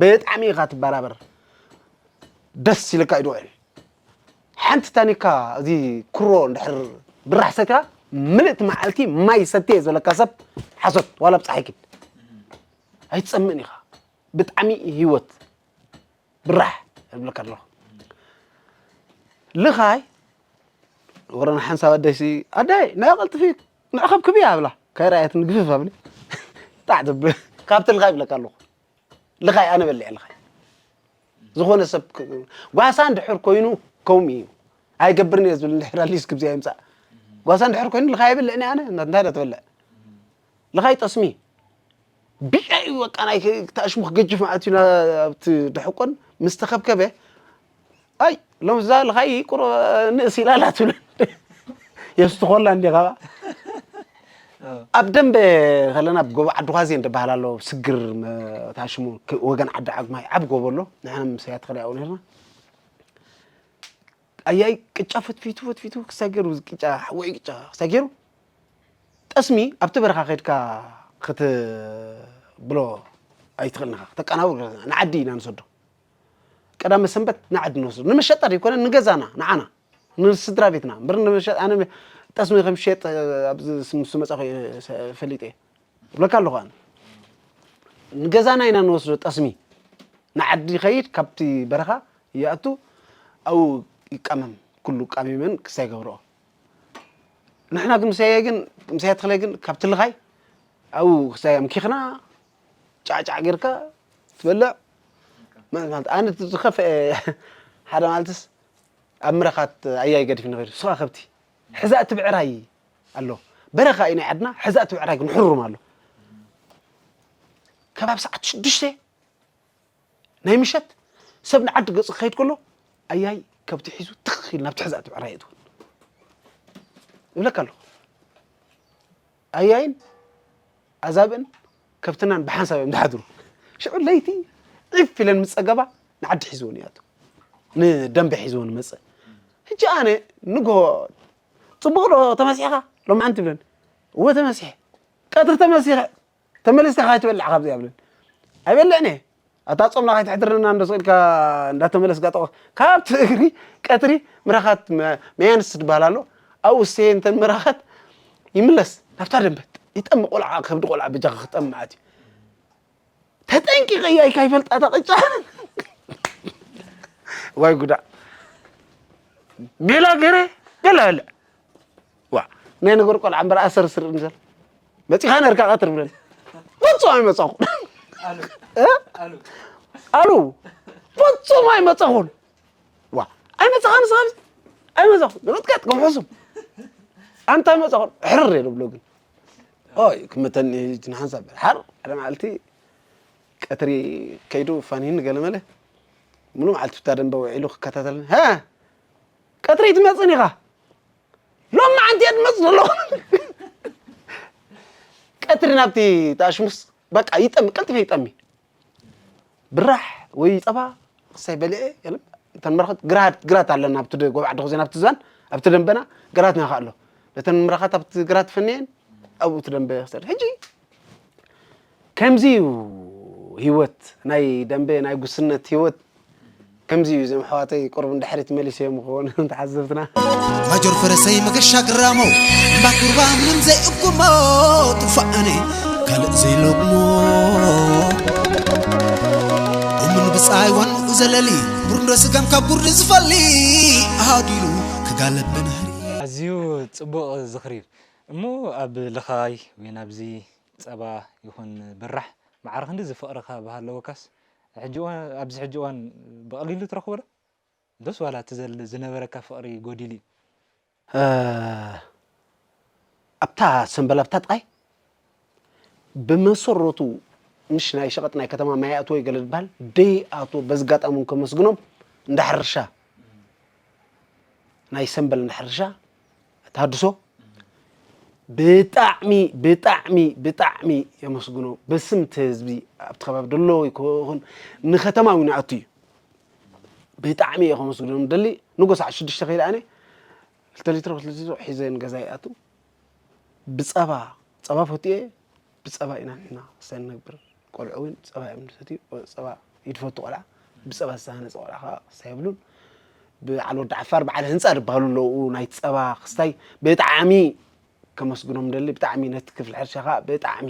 ብጣዕሚ ኢኻ ትበራበር ደስ ኢልካ እዩ ድውዕል ሓንቲ ታኒካ እዚ ክሮ እንድሕር ብራሕ ሰትያ ምልእቲ መዓልቲ ማይ ሰትየ ዝበለካ ሰብ ሓሶት ዋላ ብፀሓይ ኪድ ኣይትፀምእን ኢኻ ብጣዕሚ ህይወት ብራሕ እብለካ ኣለኹ ልኻይ ወረና ሓንሳብ ኣደይሲ ኣደይ ናይ ቀልጥፊ ንዕኸብ ክብያ ኣብላ ከይረኣየት ንግፍፍ ኣብሊ ጣዕ ትብል ካብቲ ልኻይ እብለካ ኣለኹ ልኻይ ኣነ በልዐ ልኻይ ዝኾነ ሰብ ጓሳ እንድሕር ኮይኑ ከምኡ እዩ ኣይገብርን እየ ዝብል እንድሕር ኣሊስ ክብዚኣ ይምፃእ ጓሳ እንድሕር ኮይኑ ልኻይ ይብልዕኒ ኣነ እንታይ ዳ ትበልዕ ልኻይ ጠስሚ ቢሻ እዩ በቃ ናይ ተኣሽሙ ክገጅፍ ማለት እዩ ኣብቲ ድሕቆን ምስ ተኸብከበ ኣይ ሎም እዛ ልኻይ ቁሮ ንእስ ኢላ ኣላ ትብል የስትኾላ እንዲ ካባ ኣብ ደንበ ከለና ኣብ ጎቦ ዓዲ ኳዜ እንደበሃል ኣሎ ስግር ታሽሙ ወገን ዓዲ ዓግማይ ዓብ ጎቦ ኣሎ ንሕና ምስ ያት ከለያው ነርና ኣያይ ቅጫ ፈትፊቱ ፈትፊቱ ክሳገሩ ቅጫ ሓወይ ቅጫ ክሳገሩ ጠስሚ ኣብቲ በረኻ ከድካ ክትብሎ ኣይትኽእልንኻ ክተቀናብር ንዓዲ ኢና ንሰዶ ቀዳመ ሰንበት ንዓዲ ንወስዶ ንመሸጣ ዘይኮነ ንገዛና ንዓና ንስድራ ቤትና እምበር ንመሸጥ ኣነ ጠስሚ ከም ሽየጥ ኣብዚ ምስ መጻኹ ፈሊጠ ይብለካ ኣለኹ ኣነ ንገዛና ኢና ንወስዶ ጠስሚ ንዓዲ ይኸይድ ካብቲ በረኻ ይኣቱ ኣብኡ ይቃመም ኩሉ ቃሚመን ክሳይ ገብርኦ ንሕና ግን ምሳየ ግን ምሳየ ትኽለ ግን ካብ ትልኻይ ኣብኡ ክሳይ ኣምኪኽና ጫዕጫዕ ጌርካ ትበልዕ ማለት ኣነ ዝኸፍአ ሓደ ማለትስ ኣብ ምረኻት ኣያይ ገዲፍ ንኸይዱ ስኻ ከብቲ ሕዛእ ትብዕራይ ኣሎ በረኻ እዩ ናይ ዓድና ሕዛእ ትብዕራይ ግን ሕሩም ኣሎ ከባብ ሰዓት ሽዱሽተ ናይ ምሸት ሰብ ንዓዲ ገፁ ክኸይድ ከሎ ኣያይ ከብቲ ሒዙ ትኽ ኢሉ ናብቲ ሕዛእ ትብዕራይ እትውን ይብለካ ኣለኹ ኣያይን ኣዛብእን ከብትናን ብሓንሳብ እዮም ዝሓድሩ ሽዑ ለይቲ ዒፍ ኢለን ምስ ፀገባ ንዓዲ ሒዝዎ ንያቱ ንደንበ ሒዝዎ ንመፅእ ሕጂ ኣነ ንግሆ ፅቡቕ ዶ ተመሲሕኻ ሎማዓንቲ ብለን እወ ተመሲሐ ቀትሪ ተመሲሐ ተመሊስካ ካይትበልዕ ካብዚ ኣብለን ኣይበልዕን እየ ኣታ ጾምና ካይትሕድረና እንዶ ስኢልካ እንዳተመለስካ ጠቆ ካብቲ እግሪ ቀትሪ ምራኻት መያንስ ትበሃል ኣሎ ኣብኡ ሴ እንተን ምራኻት ይምለስ ናብታ ደንበት ይጠም ቆልዓ ከብዲ ቆልዓ በጃኻ ክጠም ማለት እዩ ተጠንቂቐ እያ ካይፈልጣ እታ ቅጫ ዋይ ጉዳ ሜላ ገረ ገለ በልዕ ዋ ናይ ነገር ቆልዓ እምበር ኣሰር ስር እንዘር መፂኻ ነርካ ቀትር ብለን ፍፁም ኣይመፀኹን ኣሉ ፍፁም ኣይመፀኹን ዋ ኣይመፀኻን ስኻብ ኣይመፀኹን ንመጥቃጥ ከም ሕሱም ኣንታ ኣይመፀኹን ሕርር እየ ዝብሎ ግን ኦይ ክመተኒ ንሓንሳብ ሓር ሓደ መዓልቲ ቀትሪ ከይዱ ፋኒን ገለመለ ሙሉ መዓልቲ ብታ ደንበ ውዒሉ ክከታተል ሃ ቀትሪ ትመፅን ኢኻ ሎም መዓንቲ እየ ድመፅ ዘሎ። ቀትሪ ናብቲ ተኣሽሙስ በቃ ይጠሚ፣ ቀልጢፈ ይጠሚ። ብራሕ ወይ ጸባ ክሳይ በልዐ፣ የለም። እተን መርኸት ግራት፣ ግራት ኣለና ኣብቲ ደ-፣ ጎብዓ ደኹ ዜና ኣብቲ ዝባን፣ ኣብቲ ደንበና ግራት ነኻ ኣሎ። እተን መርኻት ኣብቲ ግራት ፈንየን ኣብኡ እቲ ደንበ ክሰድ። ሕጂ ከምዚ እዩ ህይወት፣ ናይ ደንበ፣ ናይ ጉስነት ህይወት ከምዚ እዩ። እዞም ኣሕዋተይ ቁሩብ ንድሕሪት መሊሰዮም ክኾኑ ተዓዘብትና። ማጆር ፈረሰይ መገሻ ግራሞ፣ እምባ ኩርባ ምንም ዘይእኩሞ፣ ጥፋእኒ ካልእ ዘይለቅሞ። እሙን ብጻይ ዋንኡ ዘለሊ፣ ብርንዶ ስጋም ካብ ጉርዲ ዝፈሊ፣ ኣሃዲሉ ክጋለብ ብናህሪ። ኣዝዩ ጽቡቕ ዝኽሪ እዩ። እሞ ኣብ ልኻይ ወይ ናብዚ ጸባ ይኹን ብራሕ ማዕረ ክንድዚ ፍቕሪ ካብ ሃለወካስ፣ ሕጂ እዋን፣ ኣብዚ ሕጂ እዋን ብቐሊሉ ትረኽቦ ዶ? ዶስ ዋላ እቲ ዘል-፣ ዝነበረካ ፍቕሪ ጎዲሉ እዩ? እ፣ ኣብታ ሰምበል ኣብታ ጥቓይ ብመሰረቱ ምሽ ናይ ሸቐጥ ናይ ከተማ ማይ ይኣትዎ እዩ ገለ ዝበሃል ደይኣትዎ፣ በዚ ኣጋጣሚ እውን ከመስግኖም እንዳ ሕርሻ ናይ ሰምበል እንዳ ሕርሻ ተሃድሶ ብጣዕሚ፣ ብጣዕሚ፣ ብጣዕሚ የመስግኖ። ብስም እቲ ህዝቢ ኣብቲ ከባቢ ደሎ ይኮን ንከተማ እውን ይኣቱ እዩ። ብጣዕሚ እየ ከመስግኖም ደሊ። ንጎ ሰዓት ሽዱሽተ ከይደ ኣነ ክልተ ሊትሮ፣ ክልተ ሊትሮ ሒዘ ንገዛ ይኣቱ። ብጸባ፣ ጸባ ፈትየ፣ ብጸባ ኢና ንሕና ክስታይ ንነብር። ቆልዑ እውን ጸባ እዮም ዝሰትዩ። ጸባ ይድፈቱ ቆልዓ። ብጸባ ዝተሃነጸ ቆልዓ ከኣ ክስታይ የብሉን። በዓል ወዲ ዓፋር፣ በዓል ህንጻ ዝበሃሉ ኣለዉ፣ ናይ ጸባ ክስታይ ብጣዕሚ ከመስግኖም ደሊ። ብጣዕሚ ነቲ ክፍሊ ሕርሻ ከኣ ብጣዕሚ፣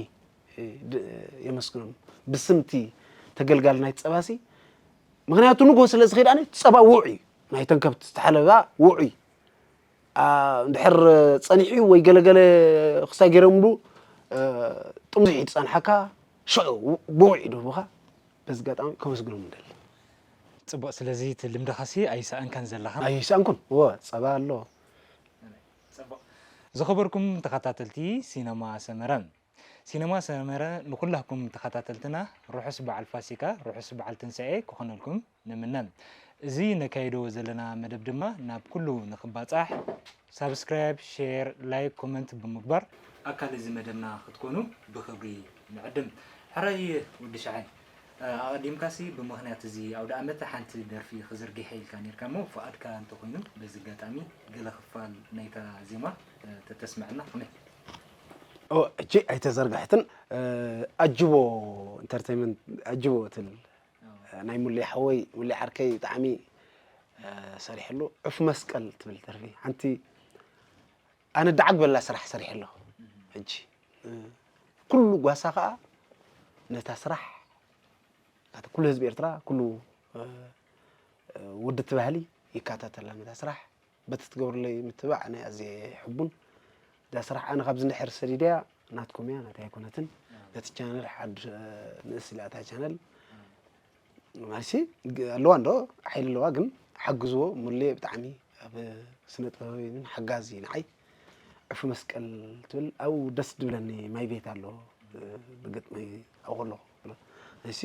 እ፣ ድ-፣ የመስግኖም። ብስምቲ ተገልጋሊ ናይ ጸባሲ፣ ምኽንያቱ ንጎ ስለ ዝኸይድ ኣነ ጸባ ውዑይ እዩ። ናይተን ከብቲ ዝተሓለባ ውዑይ። ኣ፣ እንድሕር ጸኒሑ ወይ ገለገለ ክስታይ ገይሮምሉ፣ እ፣ ጥሙዝ ይጸንሓካ፣ ሽዑ ብውዒ ይድህቡኻ። በዚ ኣጋጣሚ ከመስግኖም ንደሊ። ጽቡቕ። ስለዚ እቲ ልምድኻሲ ኣይሰኣንካን ዘለኻ? ኣይሰኣንኩን። እወ፣ ጸባ ኣሎ። ጽቡቕ። ዝኸበርኩም ተኸታተልቲ ሲነማ ሰመረ፣ ሲነማ ሰመረ ንኹላኩም ተኸታተልትና ርሑስ በዓል ፋሲካ፣ ርሑስ በዓል ትንሳኤ ክኾነልኩም ንምነ። እዚ ነካይዶ ዘለና መደብ ድማ ናብ ኩሉ ንኽባጻሕ ሳብስክራይብ፣ ሼር፣ ላይክ፣ ኮመንት ብምግባር ኣካል እዚ መደብና ክትኮኑ ብኽብሪ ንዕድም። ሕራይ ወዲ ሸዓይ፣ ኣቐዲምካሲ ብምኽንያት እዚ ኣውደ ዓመት ሓንቲ ደርፊ ክዝርግሐ ኢልካ ኔርካ እሞ፣ ፍቓድካ እንተኾይኑ በዚ ኣጋጣሚ ገለ ክፋል ናይታ ዜማ፣ እ፣ ተተስምዐና ከመይ? ኦ፣ ሕጂ ኣይተዘርግሐትን፣ እ፣ ኣጅቦ ኢንተርቴይንመንት፣ ኣጅቦ ትብል፣ እ፣ ናይ ሙሌ ሓወይ፣ ሙሌ ዓርከይ ብጣዕሚ፣ እ፣ ሰሪሐሉ። ዕፍ መስቀል ትብል ደርፊ፣ ሓንቲ ኣነ ደዓግ በላ ስራሕ ሰሪሐ ኣለኹ። ሕጂ፣ እ፣ ኩሉ ጓሳ ከኣ ነታ ስራሕ፣ ኣቲ ኩሉ ህዝቢ ኤርትራ፣ ኩሉ፣ እ፣ እ፣ ውድቲ ባህሊ ይከታተላ ነታ ስራሕ። በቲ ትገብርለይ ምትብባዕ ኣነ ኣዝየ ሕቡን። እዛ ስራሕ ኣነ ካብዚ እንድሕር ሰዲደያ ናትኩም እያ፣ ናተይ ኣይኮነትን። ነቲ ቻነል ሓድ-፣ እ፣ ንእስ ኢላ እታ ቻነል። ማለትሲ፣ ግ-፣ ኣለዋ እንዶ፣ ሓይሊ ኣለዋ፣ ግን ሓግዝዎ። ሙሌ ብጣዕሚ ኣብ ስነ ጥበብ እውን ሓጋዚ ንዓይ። ዕፉ መስቀል ትብል፣ ኣብኡ ደስ ድብለኒ ማይ ቤት ኣሎ፣ እ፣ ብግጥሚ ኣብኡ ከለኹ። እሲ፣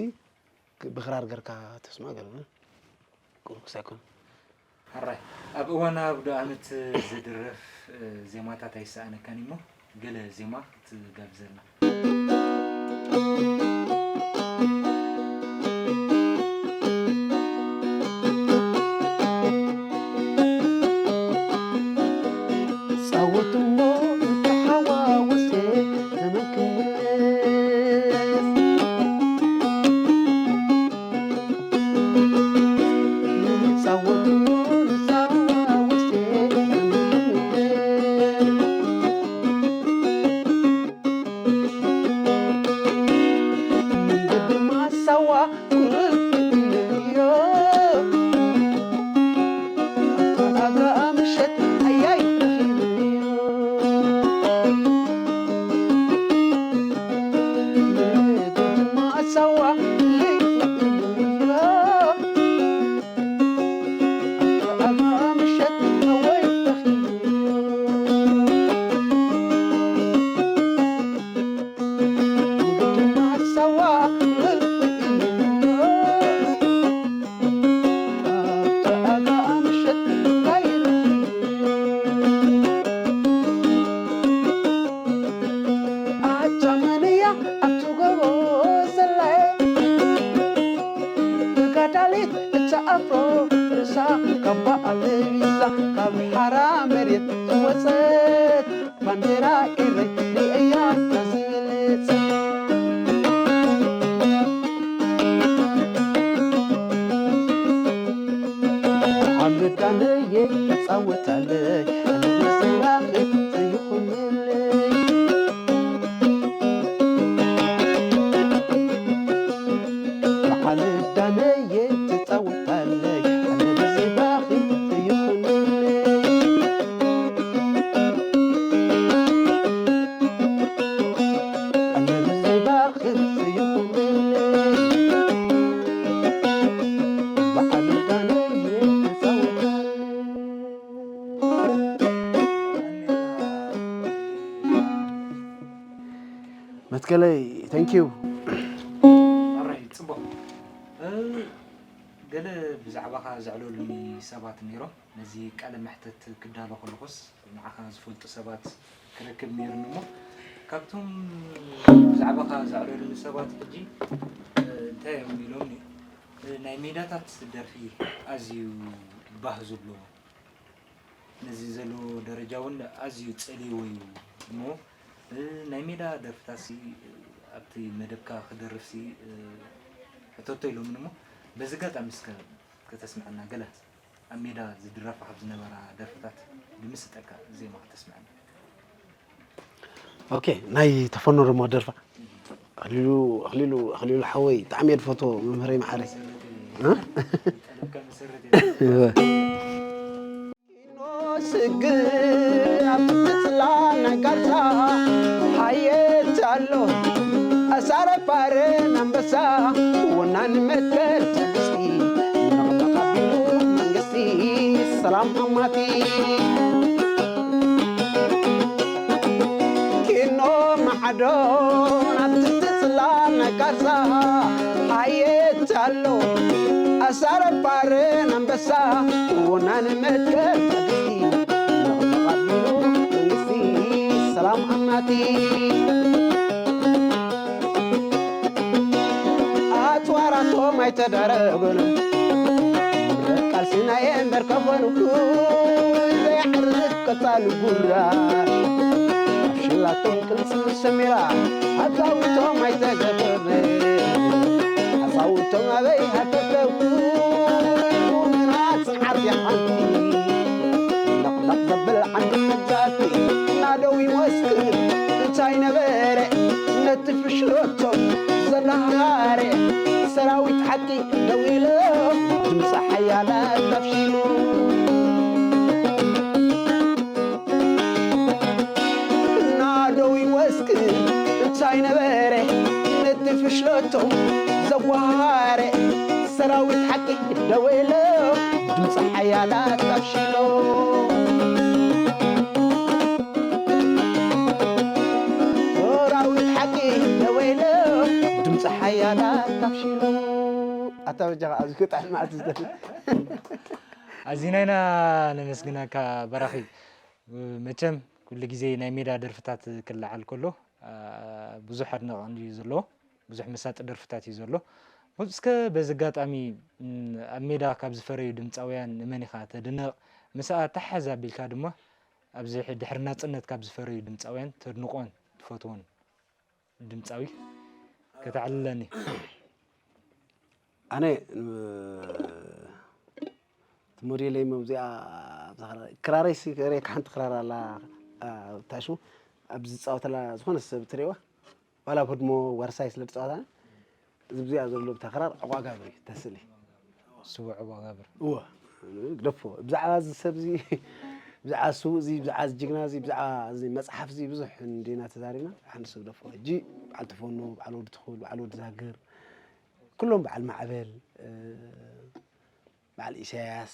ክ-፣ ብክራር ገርካ ተስማ ገርና። ቁሩብ ክሳይ ኮን። ሕራይ፣ ኣብ እዋን ኣውደ ዓመት ዝድረፍ፣ እ፣ ዜማታት ኣይሰኣነካን እሞ፣ ገለ ዜማ ክትጋብዘልና። ጻወትሞ ተሓዋወሰ ዘመን ክምለስ። ጻወትሞ ተሓዋወሰ ዘመን ክምለስ። ኣፍሮ ርእሳ ካባ ኣለቢሳ ካብ ሓራ መሬት ዝወጸት ባንዴራ ኤረይ ርእያ እታ ዝበለጸት። ዓመዳነየ ትጻወታለይ ኣነብስራኺ ዘይኹንለይ። በዓል ዳነየ ትጻወታለይ ኣነብስራኺ ዘይኹንለይ። መትከለይ፣ thank you። ኣራይ፣ ጽቡቕ። እ፣ ገለ ብዛዕባኻ ዘዕለሉኒ ሰባት ነይሮም። ነዚ ቃለ መሕተት ክዳሎ ከለኹስ ንዓኻ ዝፈልጡ ሰባት ክረክብ ነይሩኒ እሞ፣ ካብቶም ብዛዕባኻ ዘዕለሉኒ ሰባት ሕጂ፣ እ፣ እንታይ እዮም ኢሎምኒ? እ፣ ናይ ሜዳታት ደርፊ ኣዝዩ ባህ ዝብሎ፣ ነዚ ዘሎ ደረጃ እውን ኣዝዩ ጸልይዎ እዩ እሞ፣ እ፣ ናይ ሜዳ ደርፍታትሲ፣ እ፣ ኣብቲ መደብካ ክደርፍሲ፣ እ፣ ሕተቶ ኢሎምኒ እሞ፣ በዚ ኣጋጣሚ እስከ ከተስምዐና ገለ። ኣብ ሜዳ ዝድረፋ ካብ ዝነበራ ደርፍታት ብምስጠካ ዜማ ከተስምዐና። ኦኬ፣ ናይ ተፈኖ ደሞ ደርፋ። ኣኽሊሉ፣ ኣኽሊሉ፣ ኣኽሊሉ ሓወይ፣ ብጣዕሚ እየ ዝፈትዎ መምህረይ መዓረይ። እ? ጠለብካ መሰረት እየ። እወ። ስግእ ኣብ ትጽላል ናይ ጋልታ ሓየት ኣሎ። ኣሳረ ፋርን ኣንበሳ ወናኒ መትከል ትዕግስቲ ነቕነቕ ኣቢሉ መንግስቲ ሰላም ኣማቲ። ኪኖ ማዕዶ ናብ ትሕቲ ጽላል ናይ ቃርዛ ሓየት ኣሎ። ኣሳረ ፋርን ኣንበሳ ወናኒ መትከል ትዕግስቲ ነቕነቕ ኣቢሉ መንግስቲ ሰላም ኣማቲ። ኣጽዋራቶም ኣይተደረጉን። ምረት ቃልሲ ናይ እምበር ከኾንኩ፣ ዘየዕርፍ ቀጻሊ ጉራ። ኣብ ሽላቶም ቅልጽም ሰሚራ፣ ኣጻውቶም ኣይተገበርን። ኣጻውቶም ኣበይ ሃተተው፣ ምና ጽንዓት እያ ሓንቲ። ለቕለቕ ዘብል ዓንዲ መግዛእቲ ናደው ይመስክር እንታይ ነበረ ነቲ ፍሽለቶም ዘናሃረ ሰራዊት ሓቂ ደው ኢሎም ድምፂ ሓያላት ኣፍሺሉ ናደው ይመስክር እንታይ ነበረ ነቲ ፍሽለቶም ዘዋሃረ ሰራዊት ሓቂ ደው ኢሎ ድምፂ ሓያላት ኣፍሽሎ። ሰራዊት ሓቂ ደው ኢሎ ድምፂ ሓያላት ኣፍሽሎ። ኣታ በጃኻ ኣብዚ ክጣዕም መዓት ዝደሊ። ኣዚና ኢና ነመስግነካ በራኺ። መቸም ኩሉ ግዜ ናይ ሜዳ ደርፍታት ክለዓል ከሎ፣ አ፣ ብዙሕ ኣድናቒ እዩ ዘለዎ። ብዙሕ መሳጢ ደርፍታት እዩ ዘሎ። እስከ በዚ ኣጋጣሚ፣ ም፣ ኣብ ሜዳ ካብ ዝፈረዩ ድምጻውያን ንመን ኢኻ ተድንቕ? ምስኣ ተሓዝ ኣቢልካ ድማ ኣብዚ ድሕሪ ናጽነት ካብ ዝፈረዩ ድምጻውያን ተድንቖን ትፈትዎን ድምጻዊ ከተዕልለኒ? ኣነ፣ ም፣ እቲ ሞዴለይ መብዚኣ ኣብዛ ክራ-፣ ክራረይ ሲ-፣ ክሬካ ሓንቲ ክራር ኣላ፣ ኣ፣ ታሹ ኣብ ዝጻወተላ ዝኾነ ሰብ ትሪእዋ፣ ዋላ ኣብ ህድሞ ዋርሳይ ስለ ዝጻወታ፣ እዚ ብዚኣ ዘሎ ብታ ክራር ዕቋ ጋብር እዩ ተስእሊ። ስዉእ ዕቋ ጋብር። እወ፣ ግደፎ። ብዛዕባ እዚ ሰብ እዚ፣ ብዛዕባ ስዉእ እዚ፣ ብዛዕባ እዚ ጅግና እዚ፣ ብዛዕባ እዚ መጽሓፍ እዚ ብዙሕ እንዲና ተዛሪብና፣ ሓንቲ ሰብ ግደፎ። ሕጂ በዓል ተፈኖ፣ በዓል ወዲ ትኹል፣ በዓል ወዲ ዛግር፣ ኩሎም በዓል ማዕበል፣ እ፣ በዓል ኢሳያስ፣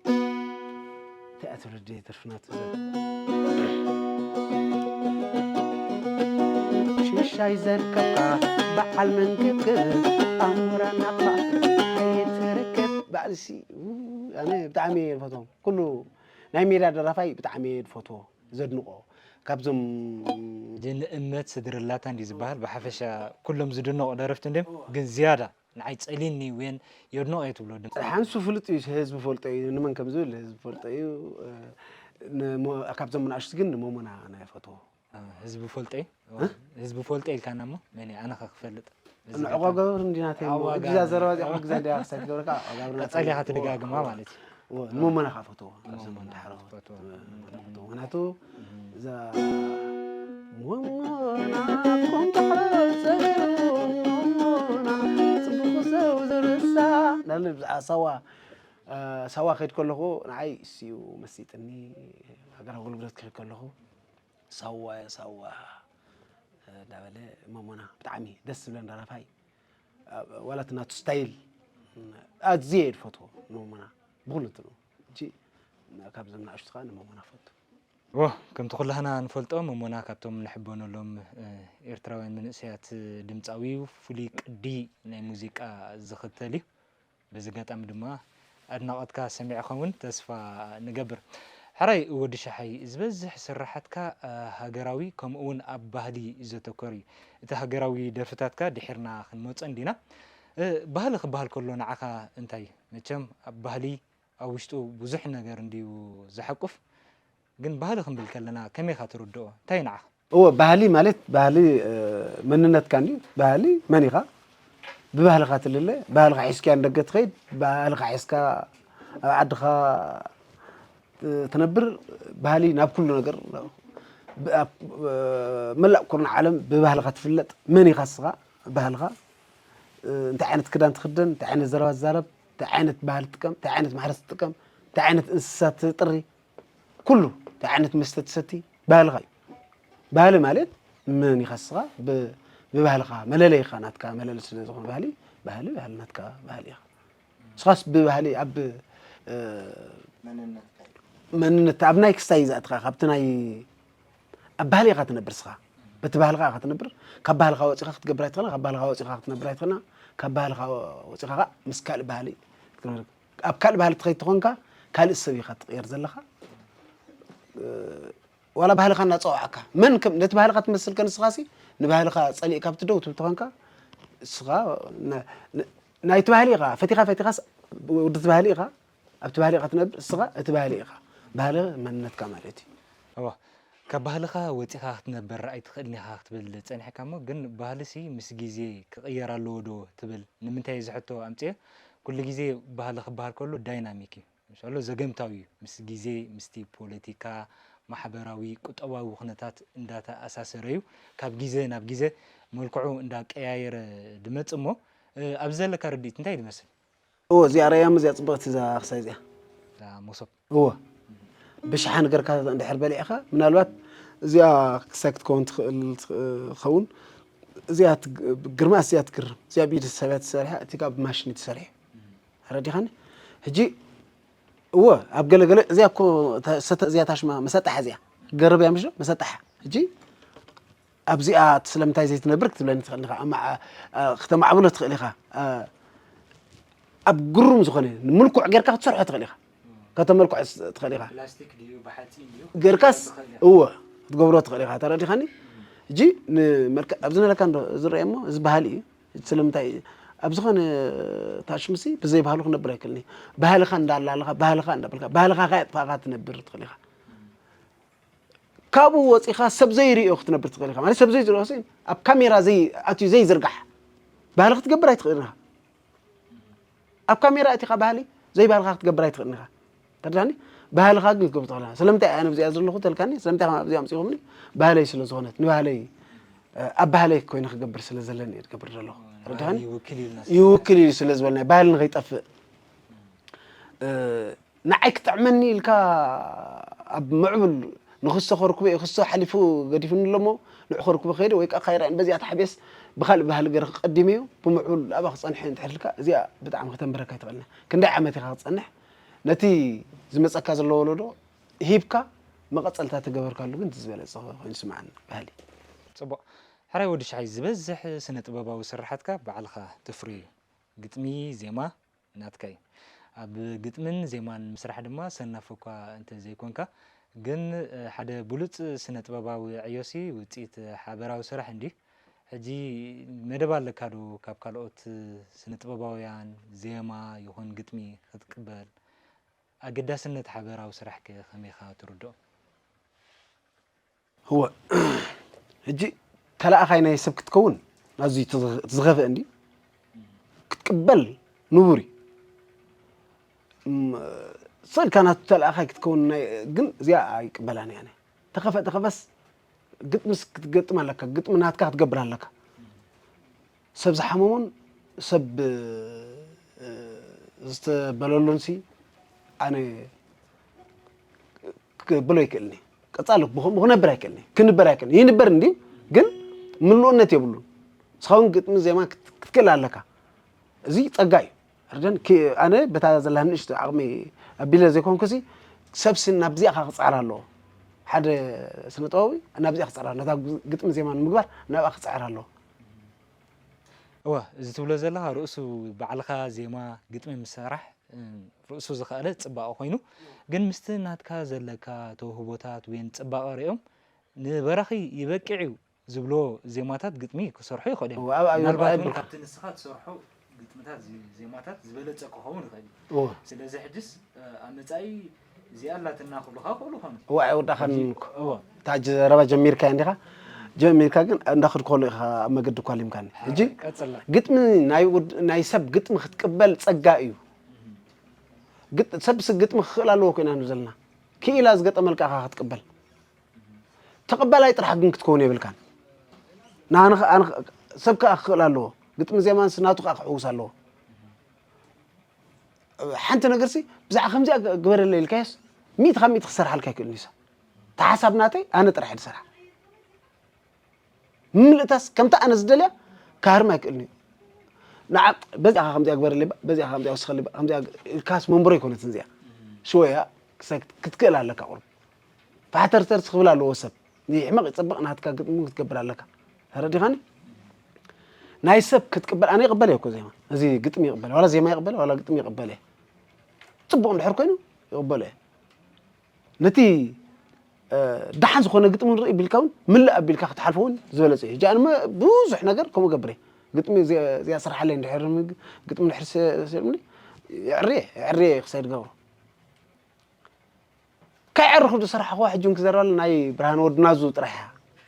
እንታይ እያ ትውልዲ ደርፍና ትብለ? ሽሻይ ዘርከብካ በዓል መንገብገብ ኣሞራ ናቕፋ ከይትርከብ። በዓል ሲ፣ ው፣ ኣነ ብጣዕሚ እየ ዝፈትዎም። ኩሉ ናይ ሜዳ ደራፋይ ብጣዕሚ እየ ዝፈትዎ፣ ዘድንቆ። ካብዞም ንእመት ስድርላታ እንዲ ዝበሃል ብሓፈሻ ኩሎም ዝድነቑ ደረፍቲ እንድዮም፣ ግን ዝያዳ ንዓይ ጸሊኒ ወይን የድንቖ እየ ትብሎ ድምጻዊ? ሓንሱ ፍሉጥ እዩ፣ ህዝቢ ፈልጦ እዩ። ንመን ከም ዝብል ህዝቢ ፈልጦ እዩ። እ፣ ንሞ-፣ ካብዞም መናእሽቱ ግን ንሞሞና ናይ ፈትዎ። እ፣ ህዝቢ ፈልጦ እዩ? እዋ፣ ህዝቢ ፈልጦ ኢልካና እሞ መን እዩ? ኣነ ከ ክፈልጥ? እዚ ገጠር ንዕቆጋብር እንዲናተይ እሞ ኣዋጋ እዛ ዘረባ እዚኣ ኩሉ ግዜ እንዲያ ክሳይ ትገብረካ ዕቆጋብር ናተይ ቀጸሊኻ እሞ። ትደጋግማ ማለት እዩ። እወ፣ ንሞሞና ካፈትዎ። ኣብዚ ንሞሞና እንዳሕረኹ ካፈትዎ። ንሞሞና ካፈትዎ። ምክንያቱ እዛ ሞሞና ኮንካ ጸገሩ ሞሞና ጽቡቕ ሰው ዝርሳ። ናለ ብዛዕባ ሳዋ፣ እ፣ ሳዋ ከይድ ከለኹ ንዓይ እሱ እዩ መሲጥኒ። ሃገራዊ ኣገልግሎት ክኸይድ ከለኹ ሳዋ፣ ሳዋ፣ እ፣ እንዳበለ ሞሞና ብጣዕሚ ደስ ዝብለን ደራፋይ። እ፣ ዋላ እቲ ናቱ ስታይል፣ እ፣ ኣዝየ እየ ዝፈትዎ ሞሞና ብኹሉ እንትኑ። ሕጂ ካብዞም ንኣሽቱ ከዓ ንሞሞና ፈቱ። ዎ፣ ከምቲ ኩላህና ንፈልጦ ሞሞና ካብቶም ንሕበነሎም፣ እ፣ ኤርትራውያን መንእሰያት ድምጻዊ እዩ። ፍሉይ ቅዲ ናይ ሙዚቃ ዝኽተል እዩ። በዚ ኣጋጣሚ ድማ ኣድናቖትካ ሰሚዐ ኸውን ተስፋ ንገብር። ሕራይ ወዲ ሸሓይ፣ ዝበዝሕ ስርሓትካ፣ እ፣ ሃገራዊ ከምኡ እውን ኣብ ባህሊ ዘተኮር እዩ። እቲ ሃገራዊ ደርፍታትካ ድሒርና ክንመጾ እንዲና። እ፣ ባህሊ ክበሃል ከሎ ንዓኻ እንታይ? መቸም ኣብ ባህሊ ኣብ ውሽጡ ብዙሕ ነገር እንድዩ ዝሓቁፍ። ግን ባህሊ ክንብል ከለና ከመይ ኢኻ ትርድኦ? እንታይ እዩ ንዓኻ? እወ፣ ባህሊ ማለት፣ ባህሊ፣ እ፣ መንነትካ እንድዩ። ባህሊ መን ኢኻ? ብባህልኻ ትልለ፣ ባህልኻ ሒዝካዮ ንደገ ትኸይድ፣ ባህልኻ ሒዝካ ኣብ ዓድኻ፣ እ፣ ትነብር። ባህሊ ናብ ኩሉ ነገር፣ ብ-፣ ኣብ፣ እ፣ መላእ ኩርናዕ ዓለም ብባህልኻ ትፍለጥ። መን ኢኻ እስኻ? ባህልኻ፣ እ፣ እንታይ ዓይነት ክዳን ትኽደን፣ እንታይ ዓይነት ዘረባ ትዛረብ፣ እንታይ ዓይነት ባህሊ ትጥቀም፣ እንታይ ዓይነት ማሕረስ ትጥቀም፣ እንታይ ዓይነት እንስሳ ትጥሪ፣ ኩሉ እንታይ ዓይነት መስተ ትሰቲ ባህልኻ እዩ። ባህሊ ማለት መን ኢኻ እስኻ ብ-፣ ብባህልኻ መለለይኻ ናትካ መለለይ ስለ ዝኾነ ባህሊ፣ ባህሊ፣ ባህሊ ናትካ ባህሊ ኢኻ። ንስኻስ ብባህሊ ኣብ፣ እ፣ መንነት ኣብ ናይ ክስታይ እዩ ዘእትኻ፣ ካብቲ ናይ ኣብ ባህሊ ኢኻ ትነብር እስኻ። በቲ ባህልኻ ኢኻ ትነብር። ካብ ባህልኻ ወጺኻ ክትገብር ኣይትኽእልን፣ ካብ ባህልኻ ወጺኻ ክትነብር ኣይትኽእልን፣ ካብ ባህልኻ ወጺኻ ኸኣ ምስ ካልእ ባህሊ ክትነብር። ኣብ ካልእ ባህሊ ትኸይድ ተኾንካ ካልእ ሰብ ኢኻ ትቕየር ዘለኻ። እ፣ ዋላ ባህልኻ እናጸዋዕካ መን ከም ነቲ ባህልኻ ትመስል ከ ንስኻሲ ንባህልኻ ጸሊእካ ብትደው ትብል ተኾንካ እስኻ ነ-፣ ነ-፣ ናይቲ ባህሊ ኢኻ ፈቲኻ ፈቲኻስ ወዲ እቲ ባህሊ ኢኻ ኣብቲ ባህሊ ኢኻ ትነብር እስኻ እቲ ባህሊ ኢኻ ባህሊ መንነትካ ማለት እዩ። እዋ፣ ካብ ባህልኻ ወጺኻ ክትነብር ኣይትኽእልን ኢኻ ክትብል ጸኒሕካ እሞ ግን ባህልሲ ምስ ግዜ ክቕየር ኣለዎ ዶ ትብል? ንምንታይ እዚ ሕቶ ኣምጽኤ? ኩሉ ግዜ ባህሊ ክበሃል ከሎ ዳይናሚክ እዩ። ምሻሎ ዘገምታዊ እዩ። ምስ ግዜ፣ ምስቲ ፖለቲካ፣ ማሕበራዊ፣ ቁጠባዊ ኩነታት እንዳተኣሳሰረ እዩ። ካብ ግዜ ናብ ግዜ መልክዑ እንዳቀያየረ ድመጽእ እሞ፣ እ፣ ኣብዚ ዘለካ ርድኢት እንታይ ድመስል? እዎ፣ እዚኣ ርኣያ እሞ እዚኣ ጽብቕቲ እዛ ክሳይ እዚኣ። እዛ መሶብ። እዎ። ብሽሓን ገርካ እንድሕር በሊዕኻ፣ ምናልባት እዚኣ ክሳይ ክትከውን ትኽእል ትኸውን። እዚኣ ትግ-፣ ግርማስ እዚኣ ትግርም። እዚኣ ብኢድ ሰብ እያ ትሰርሐ፣ እቲ ካብ ብማሽን እዩ ተሰሪሑ። ተረዲኻኒ? ሕጂ እወ፣ ኣብ ገለ ገለ እዚኣ እኮ ተ-፣ ሰተ-፣ እዚኣ ታሽማ መሰጣሕ እዚኣ ገረብ እያ ምሽ መሰጣሕ። ሕጂ ኣብዚኣ ስለምንታይ ዘይትነብር ክትብለኒ ትኽእል ኢኻ። ኣማ-፣ ኣ-፣ ክተማዕብሎ ትኽእል ኢኻ። ኣ-፣ ኣብ ግሩም ዝኾነ ምልኩዕ ጌርካ ክትሰርሖ ትኽእል ኢኻ። ከተመልክዖ ስ-፣ ትኽእል ኢኻ። ፕላስቲክ ድዩ ብሓፂን ድዩ ጌርካስ ትኽእል ኢኻ። እወ ክትገብሮ ትኽእል ኢኻ። ተረዲኻኒ? ሕጂ ንመልክዕ ኣብዚ ዘለካ እንዶ ዝረአ እሞ እዚ ባህሊ እዩ። ስለምንታይ ኣብ ዝኾነ ታሽምሲ ብዘይ ባህሉ ክነብር ኣይክእልን እዩ። ባህልኻ እንዳላለኻ ባህልኻ እንዳበልካ ባህልኻ ከየጥፋእኻ ትነብር ትኽእል ኢኻ። ካብኡ ወፂኻ ሰብ ዘይርእዮ ክትነብር ትኽእል ኢኻ። ማለት ሰብ ዘይዝርእዮ ሲ ኣብ ካሜራ ዘይ ኣትዩ ዘይዝርጋሕ ባህሊ ክትገብር ኣይትኽእልን ኢኻ። ኣብ ካሜራ ኣቲኻ ባህሊ ዘይባህልኻ ክትገብር ኣይትኽእልን ኢኻ። ተረዳኒ? ባህልኻ ግን ክትገብር ትኽእል ኢኻ። ስለምንታይ ኣነ ኣብዚኣ ዘለኹ ተልካኒ? ስለምንታይ ከም ኣብዚኣ ኣምፂኹምኒ? ባህለይ ስለ ዝኾነት ንባህለይ እ፣ ኣብ ባህለይ ኮይነ ክገብር ስለ ዘለኒ እየ ዝገብር ዘለኹ። ተረዳኒ? ይውክል ኢልና ይውክል እዩ ስለ ዝበልና ባህሊ ንኸይጠፍእ እ፣ ንዓይ ክጥዕመኒ ኢልካ ኣብ ምዕቡል ንክሶ ከርክቦ እዩ ክሶ ሓሊፉ ገዲፉኒ ኣሎ እሞ ንዑ ከርክቦ ከይደ ወይ ከዓ ካይራን በዚኣ ተሓቢስ ብካልእ ባህሊ ገይረ ክቀዲም እዩ ብምዕቡል ኣብኣ ክፀንሐ እንድሕር ኢልካ እዚኣ ብጣዕሚ ከተንብረካ ኣይትኽእልና ክንደይ ዓመት ኢኻ ክፀንሕ ነቲ ዝመፀካ ዘሎ ወለዶ ሂብካ መቐፀልታ ተገበርካሉ ግን እቲ ዝበለፀ ኮይኑ ስምዓኒ ባህሊ ፅቡቕ ሕራይ ወዲ ሸሓይ ዝበዝሕ ስነ ጥበባዊ ስርሓትካ ባዕልኻ ተፍርዮ እዩ ግጥሚ ዜማ ናትካ እዩ ኣብ ግጥምን ዜማን ምስራሕ ድማ ሰናፍ እኳ እንተዘይኮንካ ግን ሓደ ብሉፅ ስነ ጥበባዊ ዕዮሲ ውፅኢት ሓበራዊ ስራሕ እንድዩ ሕጂ መደብ ኣለካ ዶ ካብ ካልኦት ስነ ጥበባውያን ዜማ ይኹን ግጥሚ ክትቅበል? ኣገዳስነት ሓበራዊ ስራሕ ከ ከመይ ኢኻ ትርድኦ? እወ፣ ሕጂ ተላእኻይ ናይ ሰብ ክትከውን ኣዝዩ እቲ ዝኸፍአ እንዲ ክትቅበል ንቡር እዩ። እም፣ ስእልካ ናቱ ተላእኻይ ክትከውን ናይ- ግን እዚኣ ኣይቅበላን እያ። ተኸፈ ተኸፈስ ግጥምስ ክትገጥም ኣለካ፣ ግጥሚ ናትካ ክትገብር ኣለካ። ሰብ ዝሓመሞን ሰብ ዝተበለሉን ሲ ኣነ ክብሎ ይክእልኒ። ቀጻሊ ብኸምኡ ክነብር ኣይክእልኒ። ክንበር ኣይክእልኒ። ይንበር እንዲ ግን ምሉእነት የብሉን። ንስኻ እውን ግጥሚ ዜማ ክትክእል ኣለካ። እዚ ጸጋ እዩ። ርደን ኣነ በታ ዘላ ንእሽቶ ዓቕሚ ኣቢለ ዘይኮንኩሲ ሰብሲ ናብዚኣ ክፅዓር ኣለዎ። ሓደ ስነ ጥበባዊ ናብዚኣ ክፅዓር ኣለዎ። ነታ ግጥሚ ዜማ ንምግባር ናብኣ ክፅዓር ኣለዎ። እወ፣ እዚ ትብሎ ዘለኻ ርእሱ ባዕልኻ ዜማ ግጥሚ ምሰራሕ ርእሱ ዝኸኣለ ፅባቐ ኮይኑ፣ ግን ምስቲ ናትካ ዘለካ ተውህቦታት ወይን ፅባቐ ሪኦም ንበራኺ ይበቅዕ እዩ ዝብሎ ዜማታት ግጥሚ ክሰርሑ ይኽእሉ እዮም። እወ፣ ኣብ- ኣብ- ምናልባት ኣብ- እውን ካብቲ ንስኻ ትሰርሖ ግጥምታት ዜ- ዜማታት ዝበለፀ ክኸውን ይኽእል እዩ። እወ። ስለዚ ሕጅስ ኣብ መፃኢ እዚኣ ኣላትና ክብሉኻ ክእሉ ኾኑ። እወ፣ ኣይወዳእኻን እኮ። እወ። እታ ዘረባ ጀሚርካ እንዲኻ፣ ጀሚርካ ግን እንዳኸድኩ ከሎ ኢኻ ኣብ መገዲ እኮ ኣሊምካኒ። ሕጂ ቀፅላ። ግጥሚ ናይ ውድ- ናይ ሰብ ግጥሚ ክትቅበል ጸጋ እዩ። ግጥ- ሰብሲ ግጥሚ ክኽእል ኣለዎ ኮይና ንብል ዘለና። ክኢላ ዝገጠመልካ ኢኻ ክትቅበል። ተቐባላይ ጥራሕ ግን ክትከውን የብልካን። ንኣነ ኸ- ኣነ ኸ- ሰብ ከኣ ክኽእል ኣለዎ። ግጥሚ ዜማንስ ናቱ ከኣ ክሕውስ ኣለዎ። ሓንቲ ነገርሲ ብዛዕባ ከምዚኣ ገ- ግበረለይ ኢልካዮስ ሚእቲ ካብ ሚእቲ ክሰርሓልካ ኣይክእልን እዩ። እታ ሓሳብ ናተይ ኣነ ጥራሕ ድሰርሓ። ምልእታስ ከምታ ኣነ ዝደልያ ክሃርም ኣይክእልን እዩ። ንዓ በዚኣ ከምዚኣ ግበረለይ፣ በዚኣ ከምዚኣ ወስኸለይ፣ ከምዚኣ ኢልካስ መንበሮ ኣይኮነትን እዚኣ። ሽወያ ክሰ- ክትክእል ኣለካ ቁሩብ። ፋሕተርተር ክብል ኣለዎ ሰብ። ይሕመቕ ይፅብቕ ናትካ ግጥሚ ክትገብር ኣለካ። ተረዲኻኒ? ናይ ሰብ ክትቅበል ኣነ ይቕበል እየ እኮ ዜማ። እዚ ግጥሚ ይቕበል ዋላ ዜማ ይቕበል ዋላ ግጥሚ ይቕበል እየ። ፅቡቕ እንድሕር ኮይኑ ይቕበሎ እየ። ነቲ እ፣ ደሓን ዝኾነ ግጥሚ ንርኢ ቢልካ እውን ምልእ ኣቢልካ ክትሓልፎ እውን ዝበለፀ እዩ። ሕጂ ኣነ ብዙሕ ነገር ከምኡ ገብር እየ። ግጥሚ እዚኣ- እዚኣ ስርሓለይ እንድሕር ም- ግጥሚ እንድሕር ሰ- ሰ- የዕርየ የዕርየ ክሳይ ድገብሮ ከየዕርኹ ዝሰራሕኹዋ ሕጂ እውን ክዘርባሉ ናይ ብርሃን ወድናዙ ጥራሕ እያ።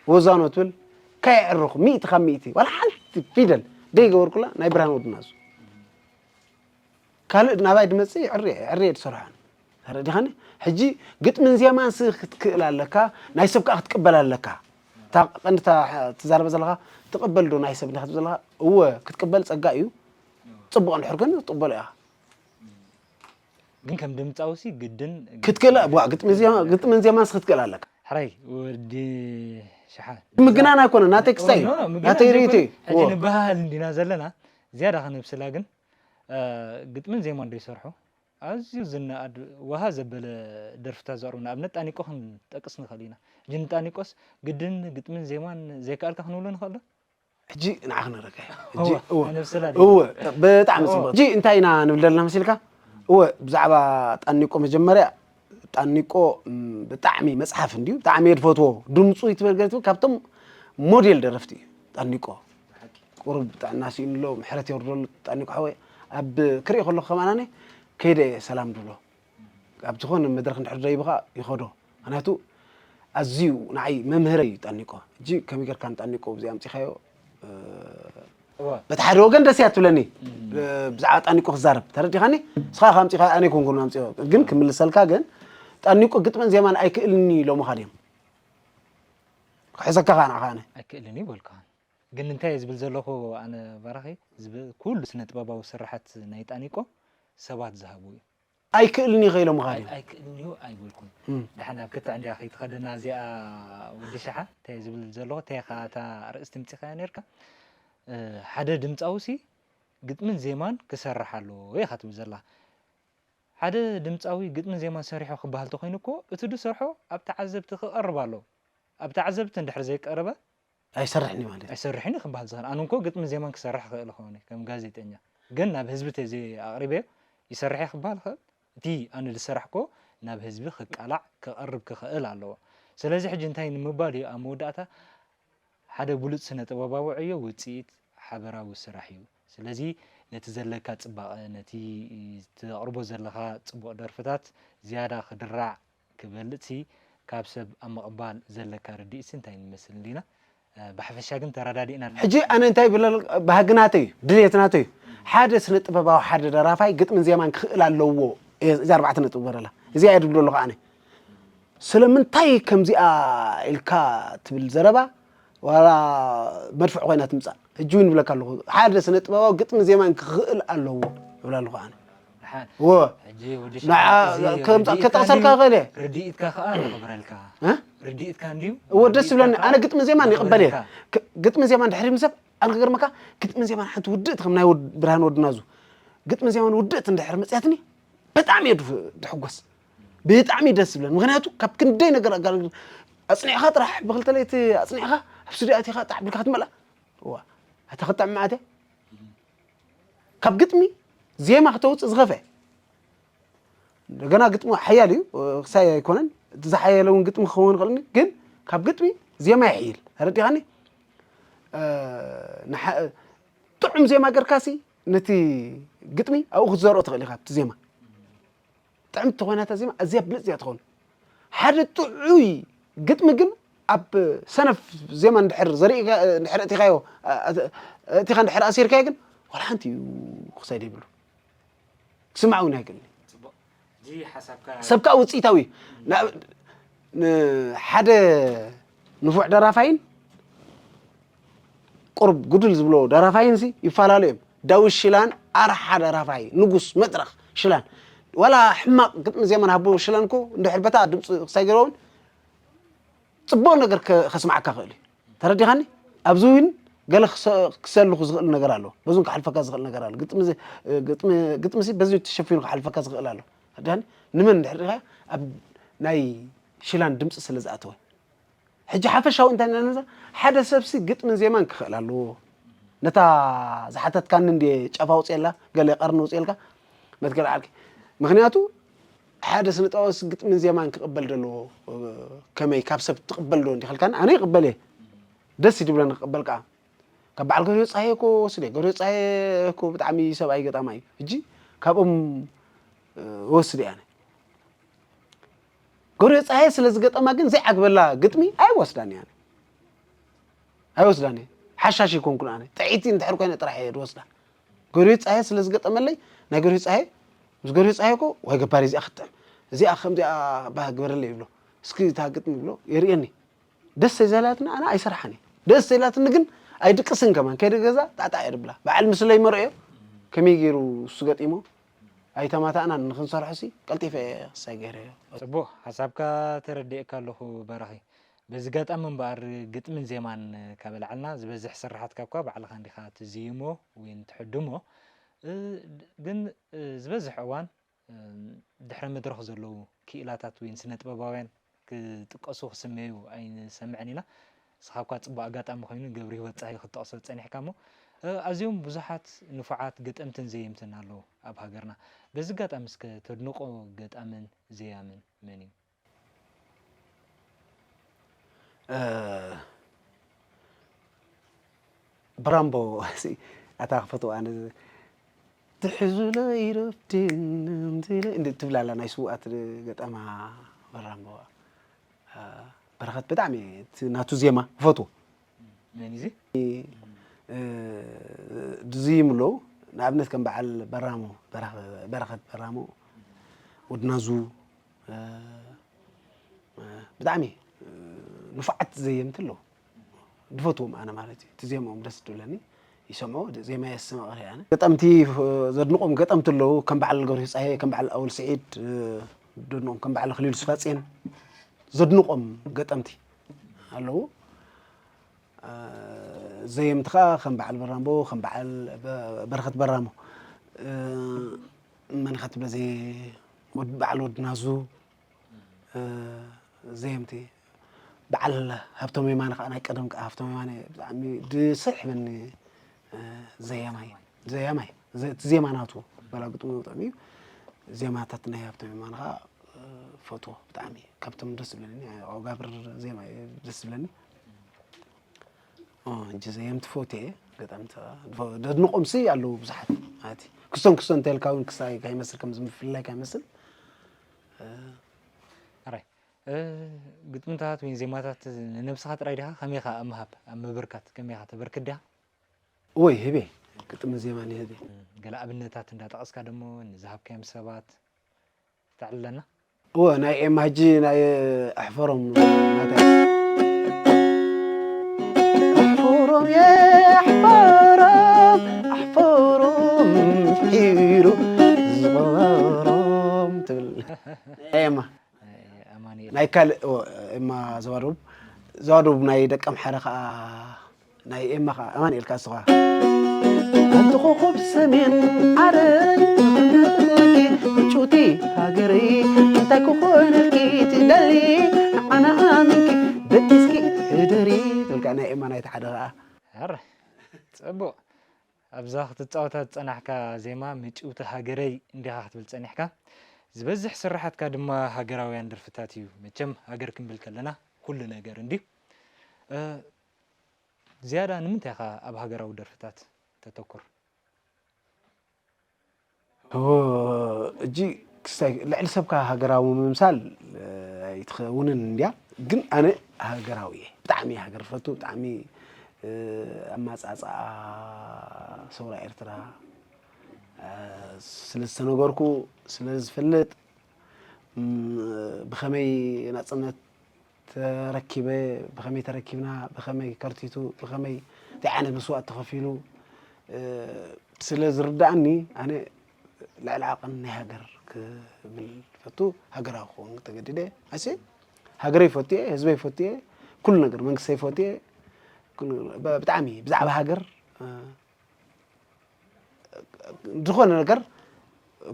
ወዛኖ ትብል ከየዕርኹ ሚእቲ ካብ ሚእቲ ዋላ ሓንቲ ፊደል ደይገበርኩላ ናይ ብርሃን ወድናዙ ካልእ ናባይ ድመፅእ ዕርየ ዕርየ ድሰርሖን ተረዲኻኒ። ሕጂ ግጥምን ዜማን ስ ክትክእል ኣለካ፣ ናይ ሰብ ከዓ ክትቅበል ኣለካ። እታ ቀንዲ እታ ትዛረበ ዘለካ ትቕበል ዶ ናይ ሰብ እንዲኻ ትብል ዘለካ እወ ክትቅበል ፀጋ እዩ። ፅቡቕ እንድሕር ግን ክትቕበሎ ኢኻ። ግን ከም ድምፃውሲ ግድን ክትክእል ዋ ግጥምን ዜማ- ግጥምን ዜማን ስ ክትክእል ኣለካ። ሕራይ ወዲ ሽሓ ምግናን ኣይኮነ ናተይ ክስታይ እዩ ኖ፣ ኖ፣ ምግናን ናተይ ርእይቶ ዘይኮነ፣ እዩ ሕጂ እወ። ንበሃል እንዲና ዘለና ዝያዳ ከነብስላ ግን እ፣ ግጥምን ዜማን ዶ ይሰርሑ ኣዝዩ ዝነኣድ ወሃ ዘበለ ደርፍታት ዘቕርቡ ንኣብነት ጣኒቆ ክንጠቅስ ንኽእል ኢና። ሕጂ ንጣኒቆስ ግድን ግጥምን ዜማን ዘይከኣልካ ክንብሎ ንኽእል ዶ? ሕጂ ንዓ ክነረካ ሕጂ እወ፣ እወ ነብስላ ድዩ? እወ ብጣዕሚ እወ። ፅቡቅ ሕጂ እንታይ ኢና ንብል ዘለና መሲልካ እወ ብዛዕባ ጣኒቆ መጀመርያ ጣኒቆ ም፣ ብጣዕሚ መፅሓፍ እንድዩ ብጣዕሚ እየ ድፈትዎ ድምፁ ይትበል ገለ ትብል ካብቶም ሞዴል ደረፍቲ እዩ ጣኒቆ ቁሩብ ጥዕና ስኢኑ ኣሎ ምሕረት የውርደሉ ጣኒቆ ሓወይ ኣብ ክርኢ ከለኹ ከማን ኣነ ከይደ እየ ሰላም ድብሎ ኣብ ዝኾነ መድረኽ እንድሕር ደይብኻ ይኸዶ ምክንያቱ ኣዝዩ ንዓይ መምህረይ እዩ ጣኒቆ ሕጂ ከመይ ጌርካ ንጣኒቆ ብዚ ኣምፂኻዮ እ፣ እወ። በቲ ሓደ ወገን ደስ እያ ትብለኒ እ፣ ብዛዕባ ጣኒቆ ክዛረብ ተረዲኻኒ ንስኻ ካብ ኣምፂኻ ኣነ ይኮንኩን ኣምፂኦ ግን ክምልሰልካ ግን ጣኒቆ ግጥምን ዜማን ኣይክእልኒ ኢሎምኻ ድዮም ክሕዘካ ከዓ ንዓኻ ኣነ ኣይክእልን እዩ በልካ ግን እንታይ እየ ዝብል ዘለኹ ኣነ ባራኺ ዝብ- ኩሉ ስነ ጥበባዊ ስራሓት ናይ ጣኒቆ ሰባት ዝሃቡ እዩ ኣይክእልን እዩ ከኢሎምኻ ድዮም ኣይክእልን እዩ ኣይበልኩን እም። ድሓን ኣብ ክትዕ እንዲያ ከይትኸደና እዚኣ ወዲ ሸሓ እንታይ ዝብል ዘለኹ እንታይ ኻ እታ ርእስቲ ምፂኻያ ነርካ እ፣ ሓደ ድምፃዊ ሲ ግጥምን ዜማን ክሰርሕ ኣለዎ ኢኻ ትብል ዘላ ሓደ ድምፃዊ ግጥምን ዜማን ሰሪሖ ክበሃል ተኮይኑ እኮ እቲ ድሰርሖ ኣብ ተዓዘብቲ ክቐርብ ኣለዎ ኣብ ተዓዘብቲ እንድሕር ዘይቀረበ ኣይሰርሕን እዩ ማለት እዩ ኣይሰርሕን እዩ ክበሃል ዝኽእል ኣነ እንኮ ግጥምን ዜማን ክሰርሕ ክኽእል ኸውን ከም ጋዜጠኛ ግን ናብ ህዝቢ ተዘይ ኣቕሪበዮ ይሰርሕ እየ ክበሃል ይኽእል እቲ ኣነ ዝሰራሕኮ ናብ ህዝቢ ክቃላዕ ክቐርብ ክኽእል ኣለዎ ስለዚ ሕጂ እንታይ ንምባል እዩ ኣብ መወዳእታ ሓደ ብሉጽ ስነ ጥበባዊ ዕዮ ውጽኢት ሓበራዊ ስራሕ እዩ። ስለዚ ነቲ ዘለካ ጽባቐ፣ ነቲ ተቕርቦ ዘለኻ ጽቡቕ ደርፍታት ዝያዳ ክድራዕ ክበልጽሲ ካብ ሰብ ኣብ ምቕባል ዘለካ ርድኢትሲ እንታይ ይመስል እንዲና? ብሓፈሻ ግን ተረዳዲእና። ሕጂ ኣነ እንታይ ይብል ኣለኹ፣ ባህጊ ናተይ እዩ፣ ድሌት ናተይ እዩ። ሓደ ስነ ጥበባዊ፣ ሓደ ደራፋይ ግጥምን ዜማን ክኽእል ኣለዎ። እየ፣ እዚ ኣርባዕተ ነጥቢ ገረላ። እዚኣ እየ ድብሎ ኣለኹ ኣነ። ስለምንታይ ከምዚኣ ኢልካ ትብል ዘረባ፣ ዋላ መድፍዕ ኮይና ትምጻእ። ሕጂ እውን ይብለካ ኣለኹ፣ ሓደ ስነ ጥበባዊ ግጥምን ዜማን ክኽእል ኣለዎ እብል ኣለኹ ኣነ። ደሓን። ወ። ሕጂ ወዲ ንዓ ሸሓነ እዚ ከምጻ-፣ ርድኢትካ ክተቕሰልካ እንድዩ፣ ክእል እየ። ርድኢትካ ከኣ ነኽብረልካ። እ? ርድኢትካ እንድዩ፣ እወ፣ ደስ ርድኢትካ ይብለኒ። ከኣ ኣነ ግጥሚ ዜማን ይቕበል እየ። ነኽብረልካ። ክ-፣ ግጥሚ ዜማን ድሕሪ ምሰብ፣ ኣነ ክገርመካ፣ ግጥሚ ዜማን ሓንቲ ውድእቲ ከም ናይ ወድ-፣ ብርሃን ወድናዙ። ግጥሚ ዜማን ውድእቲ እንድሕር መጽያትኒ፣ ብጣዕሚ እየ ድፍ-፣ ድሕጎስ። ብጣዕሚ ደስ ዝብለኒ። ምኽንያቱ፣ ካብ ክንደይ ነገር ኣጋልግል-፣ ኣጽኒዕኻ ጥራሕ፣ ብኽልተ ለይቲ ኣጽኒዕኻ፣ ኣብ ስቱዲዮ ኣቲኻ ጣዕ ቢልካ ክትመልኣ። እዋ፣ ኣታ ክጥዕም መዓት እያ። ካብ ግጥሚ ዜማ ክተውፅእ ዝኸፍአ። እንደገና ግጥሙ ሓያል እዩ፣ ክሳይ ኣይኮነን። እቲ ዝሓየለ እውን ግጥሚ ክኸውን ይኽእል፣ ግን ካብ ግጥሚ ዜማ ይሕይል። ተረዲኻኒ? እ፣ ንሓ-፣ ጥዑም ዜማ ገርካሲ ነቲ ግጥሚ ኣብኡ ክትዘርኦ ትኽእል ኢኻ፣ ኣብቲ ዜማ። ጥዕምቲ ተኾይና እታ ዜማ ኣዝያ ብልጽ እያ ትኸውን። ሓደ ጥዑይ ግጥሚ ግን ኣብ ሰነፍ ዜማ እንድሕር ዘሪእካ፣ እንድሕር ኣእቲኻዮ፣ ኣ-፣ ኣእቲኻ እንድሕር ኣሲርካዮ ግን ዋላ ሓንቲ እዩ ክሳይድ የብሉ። ክስማዕ እውን ኣይክእልን። ጽቡቕ። እዚ ሓሳብካ ሰብ ከኣ ውጽኢታዊ እዩ። ናብ-፣ ንሓደ ንፉዕ ደራፋይን ቁሩብ ጉድል ዝብሎ ደራፋይንሲ ይፈላለዩ እዮም። ዳዊት ሽላን ኣርሓ ደራፋይ፣ ንጉስ መድረኽ ሽላን። ዋላ ሕማቕ ግጥሚ ዜማ ንሃቦ ሽላን እኮ እንድሕር በታ ድምፂ ክሳይ ገይርዎ እውን ጽቡቕ ነገር ከ-፣ ከስምዓካ ክእል እዩ። ተረዲኻኒ? ኣብዚ እውን ገለ ክሰ-፣ ክሰልኹ ዝኽእል ነገር ኣሎ። በዚ እውን ክሓልፈካ ዝኽእል ነገር ኣሎ። ግጥሚ ዚ-፣ ግጥሚ፣ ግጥሚሲ በዚ ተሸፊኑ ክሓልፈካ ዝኽእል ኣሎ። ተረዲኻኒ? ንመን እንድሕር ርኢኻ ኣብ ናይ ሽላን ድምፂ ስለ ዝኣተወ። ሕጂ ሓፈሻዊ እንታይ ኢና ንብል? ሓደ ሰብሲ ግጥምን ዜማን ክኽእል ኣለዎ። ነታ ዝሓተትካኒ እንድየ ጫፍ ኣውፅኤላ፣ ገለ ቀርኒ ኣውፅኤልካ፣ መትከል ዓርኪ። ምኽንያቱ ሓደ ስነ ጥበባዊስ ግጥምን ዜማን ክቕበል ደለዎ፣ ከመይ ካብ ሰብ ትቕበል ዶ እንዲኻ ኢልካኒ? ኣነ ይቕበል እየ። ደስ እዩ ድብለኒ ክቕበል ከዓ። ካብ በዓል ገሪዮ ፀሃየ እኮ ወስደ። ገሪዮ ፀሃየ እኮ ብጣዕሚ ሰብኣይ ገጣማይ እዩ። ሕጂ ካብኦም፣ እ፣ ወስደ ኣነ። ገሪዮ ፀሃየ ስለ ዝገጠማ ግን ዘይዓግበላ ግጥሚ ኣይወስዳን እየ ኣነ። ኣይወስዳን እየ። ሓሻሽ ኣይኮንኩን ኣነ። ጥዕይቲ እንድሕር ኮይነ ጥራሕ እየ ዝወስዳ። ገሪዮ ፀሃየ ስለ ዝገጠመለይ፣ ናይ ገሪዮ ፀሃየ፣ ምስ ገሪዮ ፀሃየ እኮ፣ ወይ ገባሪ እዚኣ ክትጥዕም። እዚኣ ከምዚኣ ባህ ግበረለይ ይብሎ። እስኪ እታ ግጥሚ ይብሎ፣ የርእየኒ። ደስ ዘይላትና ኣነ ኣይሰርሓን እየ። ደስ ዘይላትኒ ግን ኣይድቅስን ከማን። ከይደ ገዛ ጣዕጣዕ እየ ድብላ። በዓል ምስለይ መርኦ፣ ከመይ ገይሩ እሱ ገጢሞ? ኣይተማታእናን ንኽንሰርሖ ሲ ቀልጢፈ እየ ክሳይ ገይረዮ። ጽቡቕ፣ ሓሳብካ ተረዲኤካ ኣለኹ በራኺ። በዚ ጋጣሚ እምበኣር ግጥምን ዜማን ካብ ኣልዓልና ዝበዝሕ ስርሓትካ እኳ ባዕልኻ እንዲኻ ትዝይሞ ወይን ትሕድሞ። እ፣ ግን፣ እ፣ ዝበዝሕ እዋን፣ እ፣ ድሕረ መድረኽ ዘለዉ ክኢላታት ወይን ስነ ጥበባውያን ክጥቀሱ ክስመዩ ኣይንሰምዕን ኢና። ንስኻ እኳ ጽቡቕ ኣጋጣሚ ኮይኑ ገብረ ህይወት ጸሃየ ክትጠቕሶ ጸኒሕካ እሞ፣ እ፣ ኣዝዮም ብዙሓት ንፉዓት ገጠምትን ዘየምትን ኣለዉ ኣብ ሃገርና። በዚ ኣጋጣሚ እስከ ተድንቖ ገጣምን ዘያምን መን እዩ? እ፣ ብራምቦ፣ ሲ-፣ ኣታ ክፈትዎ ኣነ፣ "ትሕዝለ ይረፍድን ትብለ" እንዲ ትብል ኣላ ናይ ስውኣት ገጠማ ብራምቦ። እ፣ በረኸት ብጣዕሚ እቲ ናቱ ዜማ ይፈትዎ። መን እዩ እዚ? እ፣ ዝይምሎ፣ ንኣብነት ከም በዓል በራሞ፣ በረኸ-፣ በረኸት በራሞ፣ ወድናዙ፣ እ፣ ብጣዕሚ ንፉዓት ዘየምቲ ኣለዉ። ዝፈትዎም ኣነ ማለት እዩ። እቲ ዜምኦም ደስ ዝብለኒ ይሰምዖ፣ ዜማ የስተማቕር እየ ኣነ። ገጠምቲ ዘድንቖም ገጠምቲ ኣለዉ፣ ከም በዓል ገብረህይወት ጸሃየ፣ ከም በዓል ኣወል ስዒድ፣ ዘድንቖም ከም በዓል ኣኽሊሉ ስፋጽየን ዘድንቖም ገጠምቲ ኣለዉ። ዘየምቲ ኸኣ ከም በዓል በራምቦ፣ ከም በዓል በ-፣ በረኸት በራሞ፣ መን ኢኻ ትብሎ፣ ዘየ-፣ ወድ-፣ በዓል ወድናዙ፣ እ፣ ዘየምቲ በዓል ሃብቶም የማነ ከኣ ናይ ቀደም ከኣ ሃብቶም የማነ ብጣዕሚ ድስሕበኒ፣ እ፣ ዘያማይ፣ ዘያማይ፣ ዘ-፣ እቲ ዜማ ናቱ በላ ግጥሙ ጥዑም እዩ። ዜማታት ናይ ሃብቶም የማነ ከኣ፣ እ፣ ፈትዎ ብጣዕሚ ካብቶም ደስ ዝብለኒ፣ ናይ ኦጋብር ዜማ እዩ ደስ ዝብለኒ። ኦ፣ ሕጂ ዘየምቲ ፈትየ እየ። ገጠምቲ ከኣ ድፎ-፣ ደድንቖምሲ ኣለዉ ብዙሓት ማለት እዩ። ክስቶን ክስቶን እንተልካ እውን ክሳይ ከይመስል፣ ከምዚ ምፍልላይ ከይመስል። እ፣ ኣራይ፣ እ፣ ግጥምታት ወይ ዜማታት ንነብስኻ ጥራይ ዲኻ? ከመይ ኢኻ ኣብ ምሃብ፣ ኣብ ምብርካት ከመይ ኢኻ ተበርክት ዲኻ? ወይ ህቤ፣ ግጥምን ዜማን ይህቤ። እም፣ ገለ ኣብነታት እንዳጠቐስካ ደሞ ንዝሃብካዮም ሰባት ተዕልለና። እወ፣ ናይ ኤማ ሕጂ ናይ ኣሕፈሮም ናታ። ኣሕፈሮም የሕፈሮም፣ ኣሕፈሮም ሒሩ ዝቐበሮም ትብል። ናይ ኤማ። ኣማኑኤል። ናይ ካልእ፣ እወ፣ ኤማ ዘዋደቡ። ዘዋደቡ ናይ ደቀምሓረ ኸኣ ናይ ኤማ ኸዓ ኣማኑኤል ከኣ ንሱ ኸዓ። ኣንቲ ኮኾብ ሰሜን ዓረይ፣ ምጭውቲ ሃገረይ፣ እንታይ ክኾነልኪ ትደሊ፣ ንዓና ኣሚንኪ በጢስኪ ሕደሪ፣ ትብል ከኣ ናይ ኤማ ናይቲ ሓደ ኸዓ። ኣረ፣ ጽቡቕ። ኣብዛ ክትጻወታ ዝጸናሕካ ዜማ ምጭውቲ ሃገረይ እንዲኻ ክትብል ጸኒሕካ። ዝበዝሕ ስርሓትካ ድማ ሃገራውያን ደርፍታት እዩ። መቸም ሃገር ክንብል ከለና ኩሉ ነገር እንድዩ። እ፣ ዝያዳ ንምንታይ ኢኻ ኣብ ሃገራዊ ደርፍታት ተተኩር? ኦ፣ እጂ ክስታይ ልዕሊ ሰብካ ሃገራዊ ምምሳል፣ እ፣ ኣይትኸውንን እንድያ። ግን ኣነ ሃገራዊ እየ። ብጣዕሚ እየ ሃገር ዝፈቱ፣ ብጣዕሚ፣ እ፣ ኣማጻጽኣ ሰውራ ኤርትራ፣ እ፣ ስለ ዝተነገርኩ፣ ስለ ዝፈልጥ፣ እም፣ ብኸመይ ናጽነት ተረኪበ፣ ብኸመይ ተረኪብና፣ ብኸመይ ከርቲቱ፣ ብኸመይ እንታይ ዓይነት መስዋእቲ ተኸፊሉ፣ እ፣ ስለ ዝርድኣኒ፣ ኣነ ልዕሊ ዓቐን ናይ ሃገር ክብል ፈቱ፣ ሃገራዊ ክኸውን ተገዲደ። ኣሴ፣ ሃገረይ ፈትየ፣ ህዝበይ ፈትየ፣ ኩሉ ነገር፣ መንግስተይ ፈትየ፣ ኩሉ፣ ብ-፣ ብጣዕሚ ብዛዕባ ሃገር፣ እ፣ ዝኾነ ነገር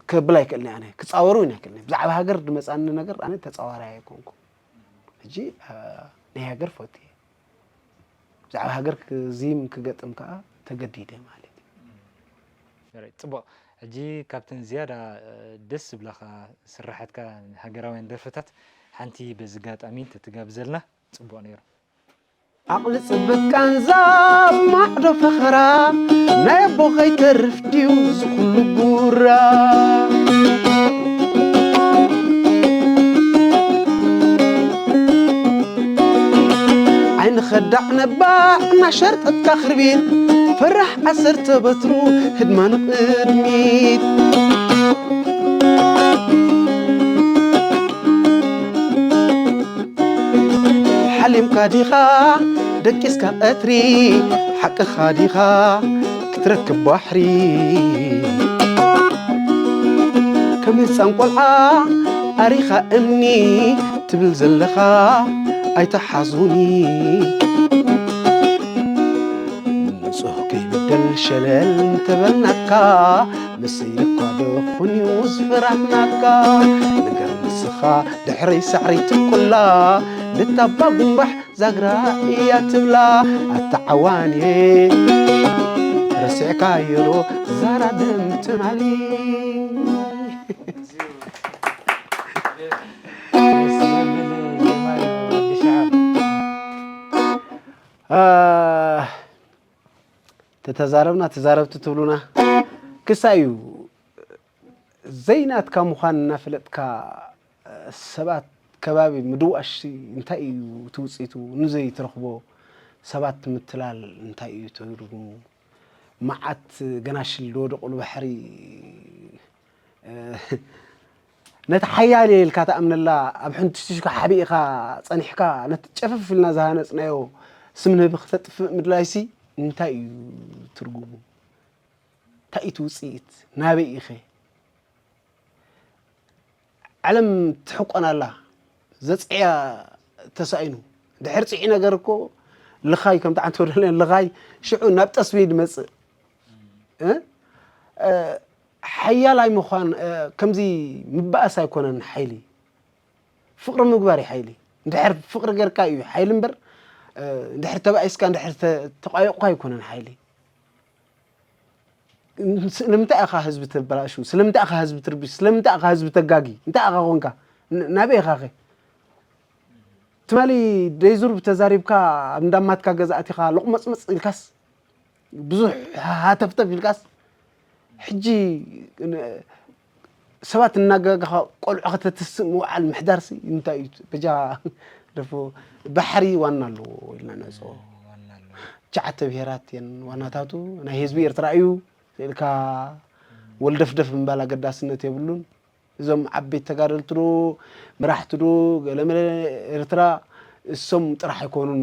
ክብል ኣይክእልን እየ ኣነ። ክጻወር እውን ኣይክእልን እየ። ብዛዕባ ሃገር ዝመጻኒ ነገር ኣነ ተጻዋራይ ኣይኮንኩ። ሕጂ፣ እ፣ ናይ ሃገር ፈትየ። ብዛዕባ ሃገር ክዚም ክገጥም ከኣ ተገዲደ ማለት እዩ። ራይት፣ ጽቡቕ። ሕጂ ካብተን ዝያዳ፣ እ፣ ደስ ዝብላኻ ስርሓትካ ሃገራውያን ደርፍታት ሓንቲ በዚ ኣጋጣሚ እንተትጋብዘልና ጽቡቕ ነይሩ። ዓቕሊ ጽብቅ ቃንዛ ማዕዶ ፈኸራ፣ ናይ ኣቦ ከይተርፍ ድዩ ዝኹሉ ጉራ? ዓይኒ ኸዳዕ ነባዕ እናሸርጠጥካ ክርቢት፣ ፈራሕ ዓሰርተ በትሩ ህድማ ንቕድሚት። ሓሊምካ ዲኻ ደቂስካ ቀትሪ፣ ሓቅኻ ዲኻ ክትረክብ ባሕሪ። ከም ህፃን ቆልዓ ኣሪኻ እምኒ ትብል ዘለኻ ኣይትሓዙኒ። ንጹህ ከይብደል ሸለል እንተበልናካ፣ መሰይልኳ ዶ ኹን እዩ ዝፍራህናካ? ንገር ንስኻ ድሕረይ ሳዕሪ ትኩላ፣ ልታባ ጉንባሕ ዛግራ እያ ትብላ። ኣታ ዓዋንየ፣ ረሲዕካዮ ዶ ዛራ ደም ትማሊ? ደስ ዝብል ዜማ እዩ፣ ወዲ ሸዓብ። አ፣ ተተዛረብና ተዛረብቲ ትብሉና ክሳይ እዩ። ዘይናትካ ምዃን እናፈለጥካ ሰባት ከባቢ ምድዋሽ እንታይ እዩ እቲ ውፅኢቱ? ንዘይትረኽቦ ሰባት ምትላል እንታይ እዩ ትርጉሙ? መዓት ገናሽል ዝወደቑሉ ባሕሪ፣ እ፣ ነቲ ሓያል እየ ኢልካ ትኣምነላ ኣብ ሕንትሽትሽካ ሓቢእኻ ጸኒሕካ ነቲ ጨፈፍ ኢልና ዝሃነጽናዮ ስም ንህቢ ክተጥፍእ ምድላይሲ እንታይ እዩ ትርጉሙ? እንታይ እዩ እቲ ውጽኢት? ናበይ ኢኸ? ዓለም ትሕቆን ኣላ። ዘጽዕያ ተሳኢኑ። ድሕሪ ጽዒ ነገር እኮ ልኻይ ከምቲ ዓንተ ወደለን ልኻይ ሽዑ ናብ ጠስሚ ድመጽእ። እ? እ፣ ሓያላይ ምዃን፣ እ፣ ከምዚ ምባኣስ ኣይኮነን ሓይሊ። ፍቕሪ ምግባር እዩ ሓይሊ። እንድሕር ፍቕሪ ጌርካ እዩ ሓይሊ እምበር፣ እ፣ እንድሕር ተባኢስካ፣ እንድሕር ተ-፣ ተቋዮቕካ ኣይኮነን ሓይሊ። ስ-፣ ንምንታይ ኢኻ ህዝቢ ተበላሹ? ስለምንታይ ኢኻ ህዝቢ ትርብሽ? ስለምንታይ ኢኻ ህዝቢ ተጋጊ? እንታይ ኢኻ ኮንካ? ን-፣ ናበይ ኢኻ ኸ? ትማሊ ደይዙር ብተዛሪብካ ኣብ እንዳማትካ ገዛ ኣቲኻ ሎቕመጽመጽ ኢልካስ ብዙሕ ሃተፍተፍ ኢልካስ ሕጂ ን- ሰባት እናጋጋኻ ቆልዑ ከተትስእ ምውዓል ምሕዳርሲ እንታይ እዩ? በጃ ደፎ ባሕሪ ዋና ኣለዎ ኢልና ነፅኦ። ትሽዓተ ብሄራት እየን ዋናታቱ። ናይ ህዝቢ ኤርትራ እዩ ኢልካ ወልደፍደፍ ምባል ኣገዳስነት የብሉን። እዞም ዓበይቲ ተጋደልቲ ዶ መራሕቲ ዶ ገለመለ ኤርትራ እሶም ጥራሕ ኣይኮኑን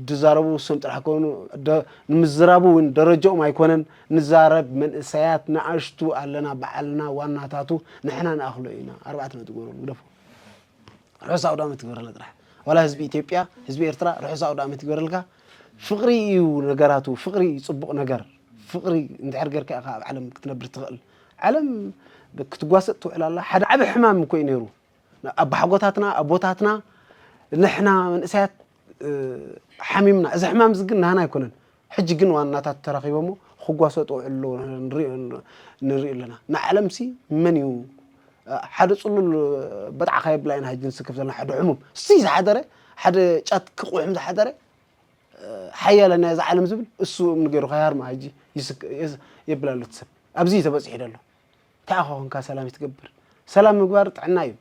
ዝዛረቡ፣ እሶም ጥራሕ ኣይኮኑ ደ- ንምዝራቡ እውን ደረጃኦም ኣይኮነን። ንዛረብ መንእሰያት ንኣሽቱ ኣለና፣ ባዕልና ዋናታቱ ንሕና ንኣኽሎ ኢና። ኣርባዕተ ነጥቢ ግበረሉ ግደፎ። ርሑስ ኣውደ ዓመት ይግበረልና ጥራሕ። ዋላ ህዝቢ ኢትዮጵያ፣ ህዝቢ ኤርትራ ርሑስ ኣውደ ዓመት ይግበረልካ። ፍቕሪ እዩ ነገራቱ፣ ፍቕሪ እዩ ጽቡቕ ነገር። ፍቕሪ እንድሕር ጌርካ ኢኻ ኣብ ዓለም ክትነብር ትኽእል። ዓለም ክትጓሰጥ ትውዕል ኣላ። ሓደ ዓቢ ሕማም እኮ እዩ ነይሩ። ኣባሓጎታትና፣ ኣቦታትና፣ ንሕና መንእሰያት፣ እ፣ ሓሚምና። እዚ ሕማም እዚ ግን ናህና ኣይኮነን። ሕጂ ግን ዋናታት ተራኺቦሞ ክጓሰጡ ውዕል ኣለዎ ንርኢ፣ ንርኢ ኣለና። ንዓለምሲ መን እዩ? ሓደ ጽሉል በጣዕካ የብላ ኢና ሕጂ ንስከፍ ዘለና ሓደ ሕሙም። እሱ ዝሓደረ፣ ሓደ ጫት ክቑሕም ዝሓደረ፣ ሓያለ ናይዛ ዓለም ዝብል እሱ እምኒ ገይሩ ከይሃርማ ሕጂ ይስክ-፣ የስ-፣ የብል ኣሎ እቲ ሰብ። ኣብዚ እዩ ተበጺሑ ዘሎ። እንታይ ኢኻ ኮንካ ሰላም ይትገብር? ሰላም ምግባር ጥዕና እዩ።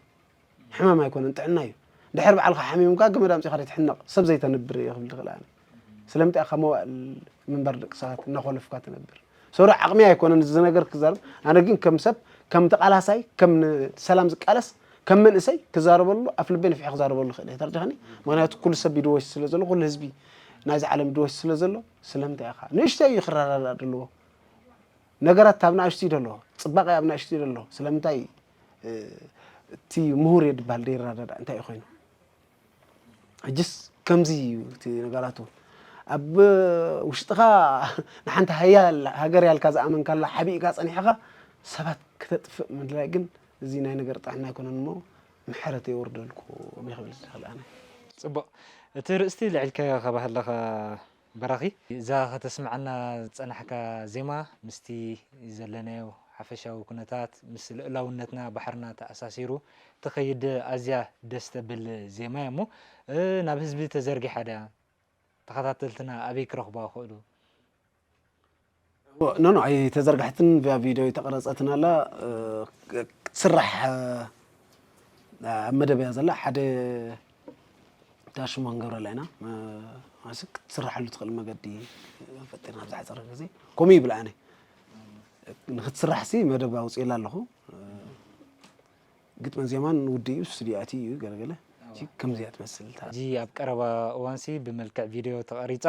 ሕማም ኣይኮነን፣ ጥዕና እዩ። ድሕር ባዕልኻ ሓሚምካ ገመድ ኣምጺኻ ትሕነቕ። ሰብ ዘይተንብር እየ ክብል ትኽእል ኣነ። ስለምንታይ ኢኻ መዋእል ምንባር ደቂ ሰባት እናኾለፍካ ትነብር? ሶሪ ዓቕሚ ኣይኮነን እዚ ነገር ክዛረብ። ኣነ ግን ከም ሰብ፣ ከም ተቓላሳይ፣ ከም ንሰላም ዝቃለስ፣ ከም መንእሰይ ክዛረበሉ ኣፍ ልበይ ነፊሐ ክዛረበሉ ክእል እየ። ተረዲኻኒ? ምኽንያቱ ኩሉ ሰብ ይድወሽ ስለ ዘሎ፣ ኩሉ ህዝቢ ናይዚ ዓለም ይድወሽ ስለ ዘሎ፣ ስለምንታይ ኢኻ? ንእሽተይ እዩ ክረዳዳእ ዘለዎ። ነገራት ኣብ ንኣሽቱ እዩ ዘሎ። ጽባቐ ኣብ ንኣሽቱ እዩ ዘሎ። ስለምንታይ፣ እ፣ እቲ ምሁር እየ ድበሃል ደይረዳዳእ እንታይ እዩ ኮይኑ? ሕጅስ ከምዚ እዩ እቲ ነገራቱ። ኣብ ውሽጥኻ ንሓንቲ ሃያል ሃገር ያልካ ዝኣመንካላ ሓቢእካ ጸኒሕኻ ሰባት ክተጥፍእ ምድላይ ግን እዚ ናይ ነገር ጥዕና ኣይኮነን እሞ ምሕረት የውርደልኩም ይኽብል ዝኽእል ኣነ። ጽቡቕ። እቲ ርእስቲ ልዕልካዮ ከባህለኻ በራኺ፣ እዛ ከተስምዓና ዝጸናሕካ ዜማ ምስቲ ዘለናዮ ሓፈሻዊ ኩነታት፣ ምስ ልኡላውነትና ባሕርና ተኣሳሲሩ ትኸይድ ኣዝያ ደስ ተብል ዜማ እያ እሞ፣ እ፣ ናብ ህዝቢ ተዘርጊሓ ድያ? ተኸታተልትና ኣበይ ክረኽቡዋ ይኽእሉ? ኖ፣ ኖ፣ ኣይተዘርግሐትን፣ ቪድዮ ኣይተቐረጸትን ኣላ። እ፣ ክትስራሕ፣ እ፣ ኣብ መደብ እያ ዘላ። ሓደ እታ ሽሙ ክንገብረላ ኢና። እ፣ ማለት ክትስርሓሉ ትኽእል መገዲ ፈጢርና ኣብ ዝሓጸረ ግዜ። ከምኡ ይብል ኣነ። ንክትስራሕሲ መደብ ኣውፅኤላ ኣለኹ። እ፣ ግጥምን ዜማን ውድእ እዩ፣ ስቱዲዮ ኣትዩ እዩ፣ ገለገለ። እዋ። ከምዚኣ ትመስል እታ። ሕጂ ኣብ ቀረባ እዋንሲ ብመልክዕ ቪድዮ ተቐሪጻ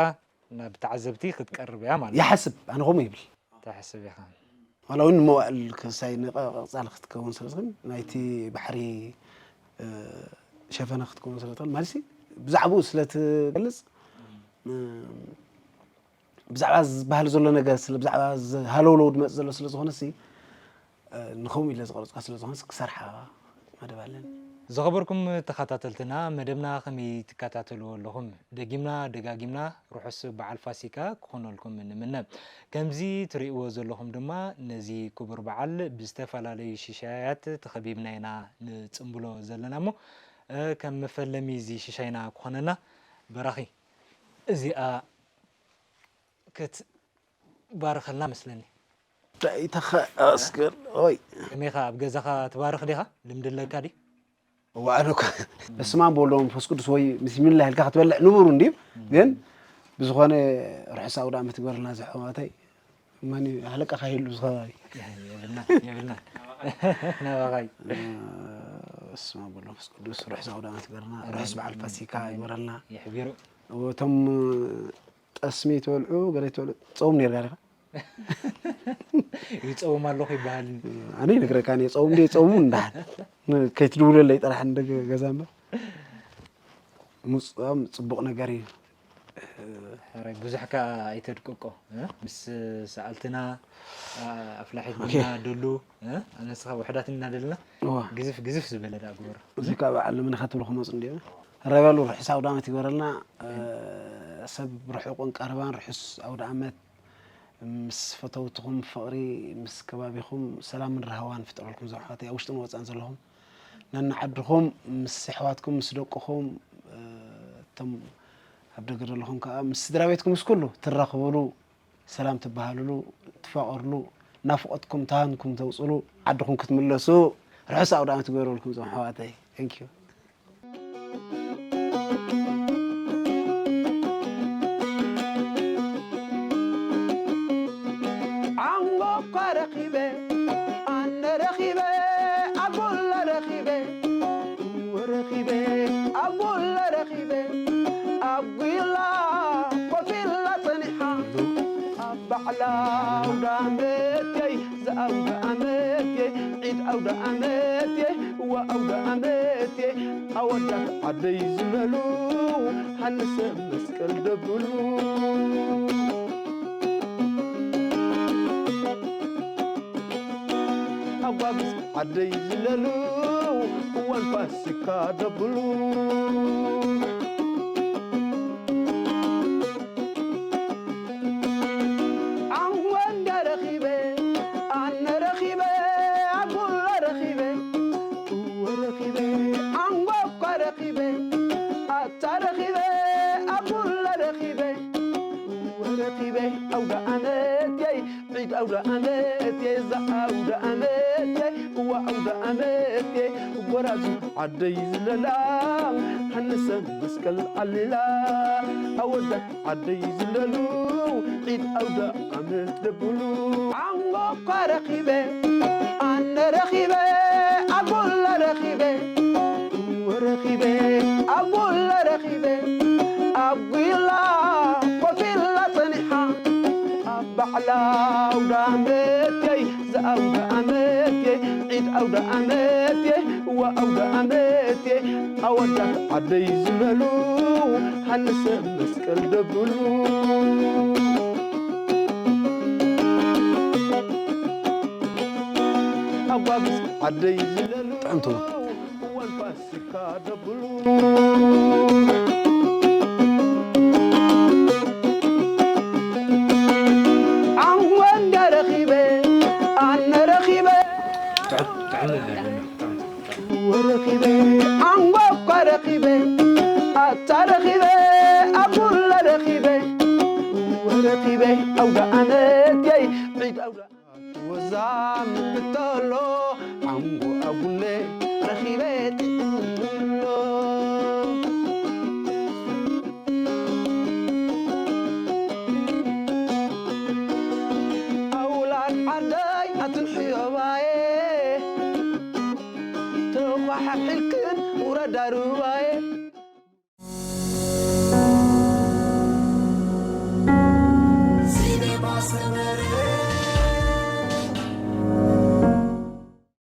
ናብ ተዓዘብቲ ክትቀርብ እያ ማለት እዩ። ይሓስብ፣ ኣነ ከምኡ ይብል። ትሓስብ ኢኻ። ዋላ እውን ንመዋእል ክሳይ ንቐጻሊ ክትከውን ስለ ትኽእል፣ ናይቲ ባሕሪ፣ እ፣ ሸፈነ ክትከውን ስለ ትኽእል፣ ማለትሲ ብዛዕባኡ ስለ ትገልጽ፣ እ፣ ብዛዕባ ዝበሃል ዘሎ ነገር፣ ስለ ብዛዕባ እዚ ሃለውለው ዝመጽእ ዘሎ ስለ ዝኾነሲ፣ እ፣ ንኸምኡ ኢለ ዝቐረጽካ ስለ ዝኾነሲ ክሰርሓ መደብ ኣለኒ። ዝኸበርኩም ተኸታተልትና፣ መደብና ከመይ ትከታተልዎ ኣለኹም? ደጊምና ደጋጊምና ርሑስ በዓል ፋሲካ ክኾነልኩም ንምነ። ከምዚ ትርእይዎ ዘለኹም ድማ ነዚ ክቡር በዓል ብዝተፈላለዩ ሽሻያት ተኸቢብና ኢና ንጽምብሎ ዘለና እሞ፣ እ፣ ከም መፈለሚ እዚ ሽሻይና ክኾነና በራኺ እዚኣ ክትባርኸልና መስለኒ። እንታይ ተኸ-፣ ኣስገር፣ ኦይ። ከመይኻ ኣብ ገዛኻ ትባርኽ ዲኻ? ልምዲ ኣለካ ድዩ? እዋ፣ ኣነ እኮ በስመ ኣብ ወወልድ ወመንፈስ ቅዱስ ወይ ብስሚላህ ኢልካ ክትበልዕ ንቡር እንድዩ። ግን ብዝኾነ ርሑስ ኣውደ ዓመት ይግበረልና ዝሕዋተይ። መን እዩ? ሃለቃኻ ይህሉ ዝኸባቢ። የብልና፣ የብልና። ናባኻይ። በስመ ኣብ ወወልድ ወመንፈስ ቅዱስ፣ ርሑስ ኣውደ ዓመት ይግበረልና። ርሑስ በዓል ፋሲካ ይግበረልና። የሕቢሩ። እቶም ጠስሚ ትበልዑ፣ ገለ ትበልዑ፣ ጾም ነይርካ ዲኻ? ይጸውም ኣለኹ ይበሃል። ኣነ ይነግረካ፣ ኣነ ጸውም ድየ ጸውሙ እንዳሓን። ከይትድውለለይ ጥራሕ እንደ ገዛ እምበር። ምጻም ጽቡቕ ነገር እዩ። ሕራይ፣ ብዙሕ ከኣ ኣይተድቅቆ፣ እ? ምስ ሰኣልትና፣ ኣ-፣ ኣፍላሒት ኦኬ። ቡና ደሉ፣ እ? ኣነስኻ ውሕዳት ኢና ደልና፣ እዋ። ግዝፍ፣ ግዝፍ ዝበለ ደኣ ግበሮ። እዚ ከኣ በዓል ንምነ ከትብሉ ክመጹ እንድዮም። ሕራይ በሉ፣ ርሑስ ኣውደ ዓመት ይግበረልና። እ፣ ሰብ ርሑቕን ቀረባን ርሑስ ኣውደ ዓመት። ምስ ፈተውትኹም ፍቕሪ፣ ምስ ከባቢኹም ሰላምን ራህዋን ፍጠረልኩም፣ እዞም ኣሕዋተይ ኣብ ውሽጥን ወጻእን ዘለኹም። ነንዓድኹም፣ ምስ ኣሕዋትኩም፣ ምስ ደቅኹም፣ እ፣ እቶም ኣብ ደገ ዘለኹም ከዓ ምስ ስድራ ቤትኩም ምስ ኩሉ ትራኽብሉ፣ ሰላም ትበሃልሉ፣ ትፋቐርሉ፣ ናፍቖትኩም ተሃንኩም ተውፅሉ፣ ዓድኹም ክትምለሱ ርሑስ ኣውደ ዓመት ይግበረልኩም እዞም ኣሕዋተይ። Thank you። ዓንጎ እኳ ረኺበ፣ ኣነ ረኺበ፣ ኣጎላ ረኺበ፣ እወ ረኺበ፣ ኣጎላ ረኺበ፣ ኣጒላ ኮፍ ኢላ ጸኒሓ፣ ኣብ በዓል ኣውደ ዓመትየይ፣ ዝኣውደ ዓመትየይ፣ ዒድ ኣውደ ዓመትየይ፣ እወ ኣውደ ዓመትየይ፣ ኣወዳት ዓደይ ዝለሉ፣ ሃንሰ መስቀል ደብሉ። ኣጓብዝ ዓደይ ዝለሉ፣ እዋን ፋሲካ ደብሉ። ዓንጎ እንደ ረኺበ፣ ኣነ ረኺበ፣ ኣጉላ ረኺበ፣ እወ ረኺበ፣ ዓንጎ እኳ ረኺበ፣ ኣታ ረኺበ፣ ኣጉላ ረኺበ፣ እወ ረኺበ፣ ኣውደ ዓመትየይ፣ ዒድ ኣውደ ዓመትየይ፣ እዛ ኣውደ ዓመትየይ፣ እወ ኣውደ ዓመትየይ፣ ጎራዙ ዓደይ ዝለላ፣ ሃንሰ መስቀል ዓሊላ፣ ኣወዳት ዓደይ ዝለሉ፣ ዒድ ኣውደ ዓመት ደብሉ። ዓንጎ እኳ ረኺበ፣ ኣነ ረኺበ፣ ኣጉላ ረኺበ፣ እወ ረኺበ፣ ኣጉላ ረኺበ፣ ኣጒላ ኮፍ ኢላ ጸኒሓ፣ ኣብ በዓል ኣውደ ዓመትየይ፣ ዝኣውደ ዓመትየይ፣ ዒድ ኣውደ ዓመትየይ፣ እወ ኣውደ ዓመትየይ፣ ኣወዳት ዓደይ ዝለሉ፣ ሃንሰ መስቀል ደብሉ። ኣጓብዝ ዓደይ ዝለሉ፣ ጥዕምቲ እውን። እዋን ፋሲካ ደብሉ። ዓንጎ እንደ ረኺበ፣ ኣነ ረኺበ፣ ጥዕም፣ ጥዕም። ወረኺበ፣ ዓንጎ እኳ ረኺበ፣ ኣታ ረኺበ፣ ኣጉላ ረኺበ፣ ወረኺበ፣ ኣውደ ዓመትየይ፣ ዒድ ኣውደ ወዛም ብተሎ፣ ዓንጎ ኣጉለ ረኺበ ጥዕምሎ። ኣውላድ ዓደይ ኣትንሕዮባየ፣ ተዃሓሒልክን ውረዳ ሩባየ።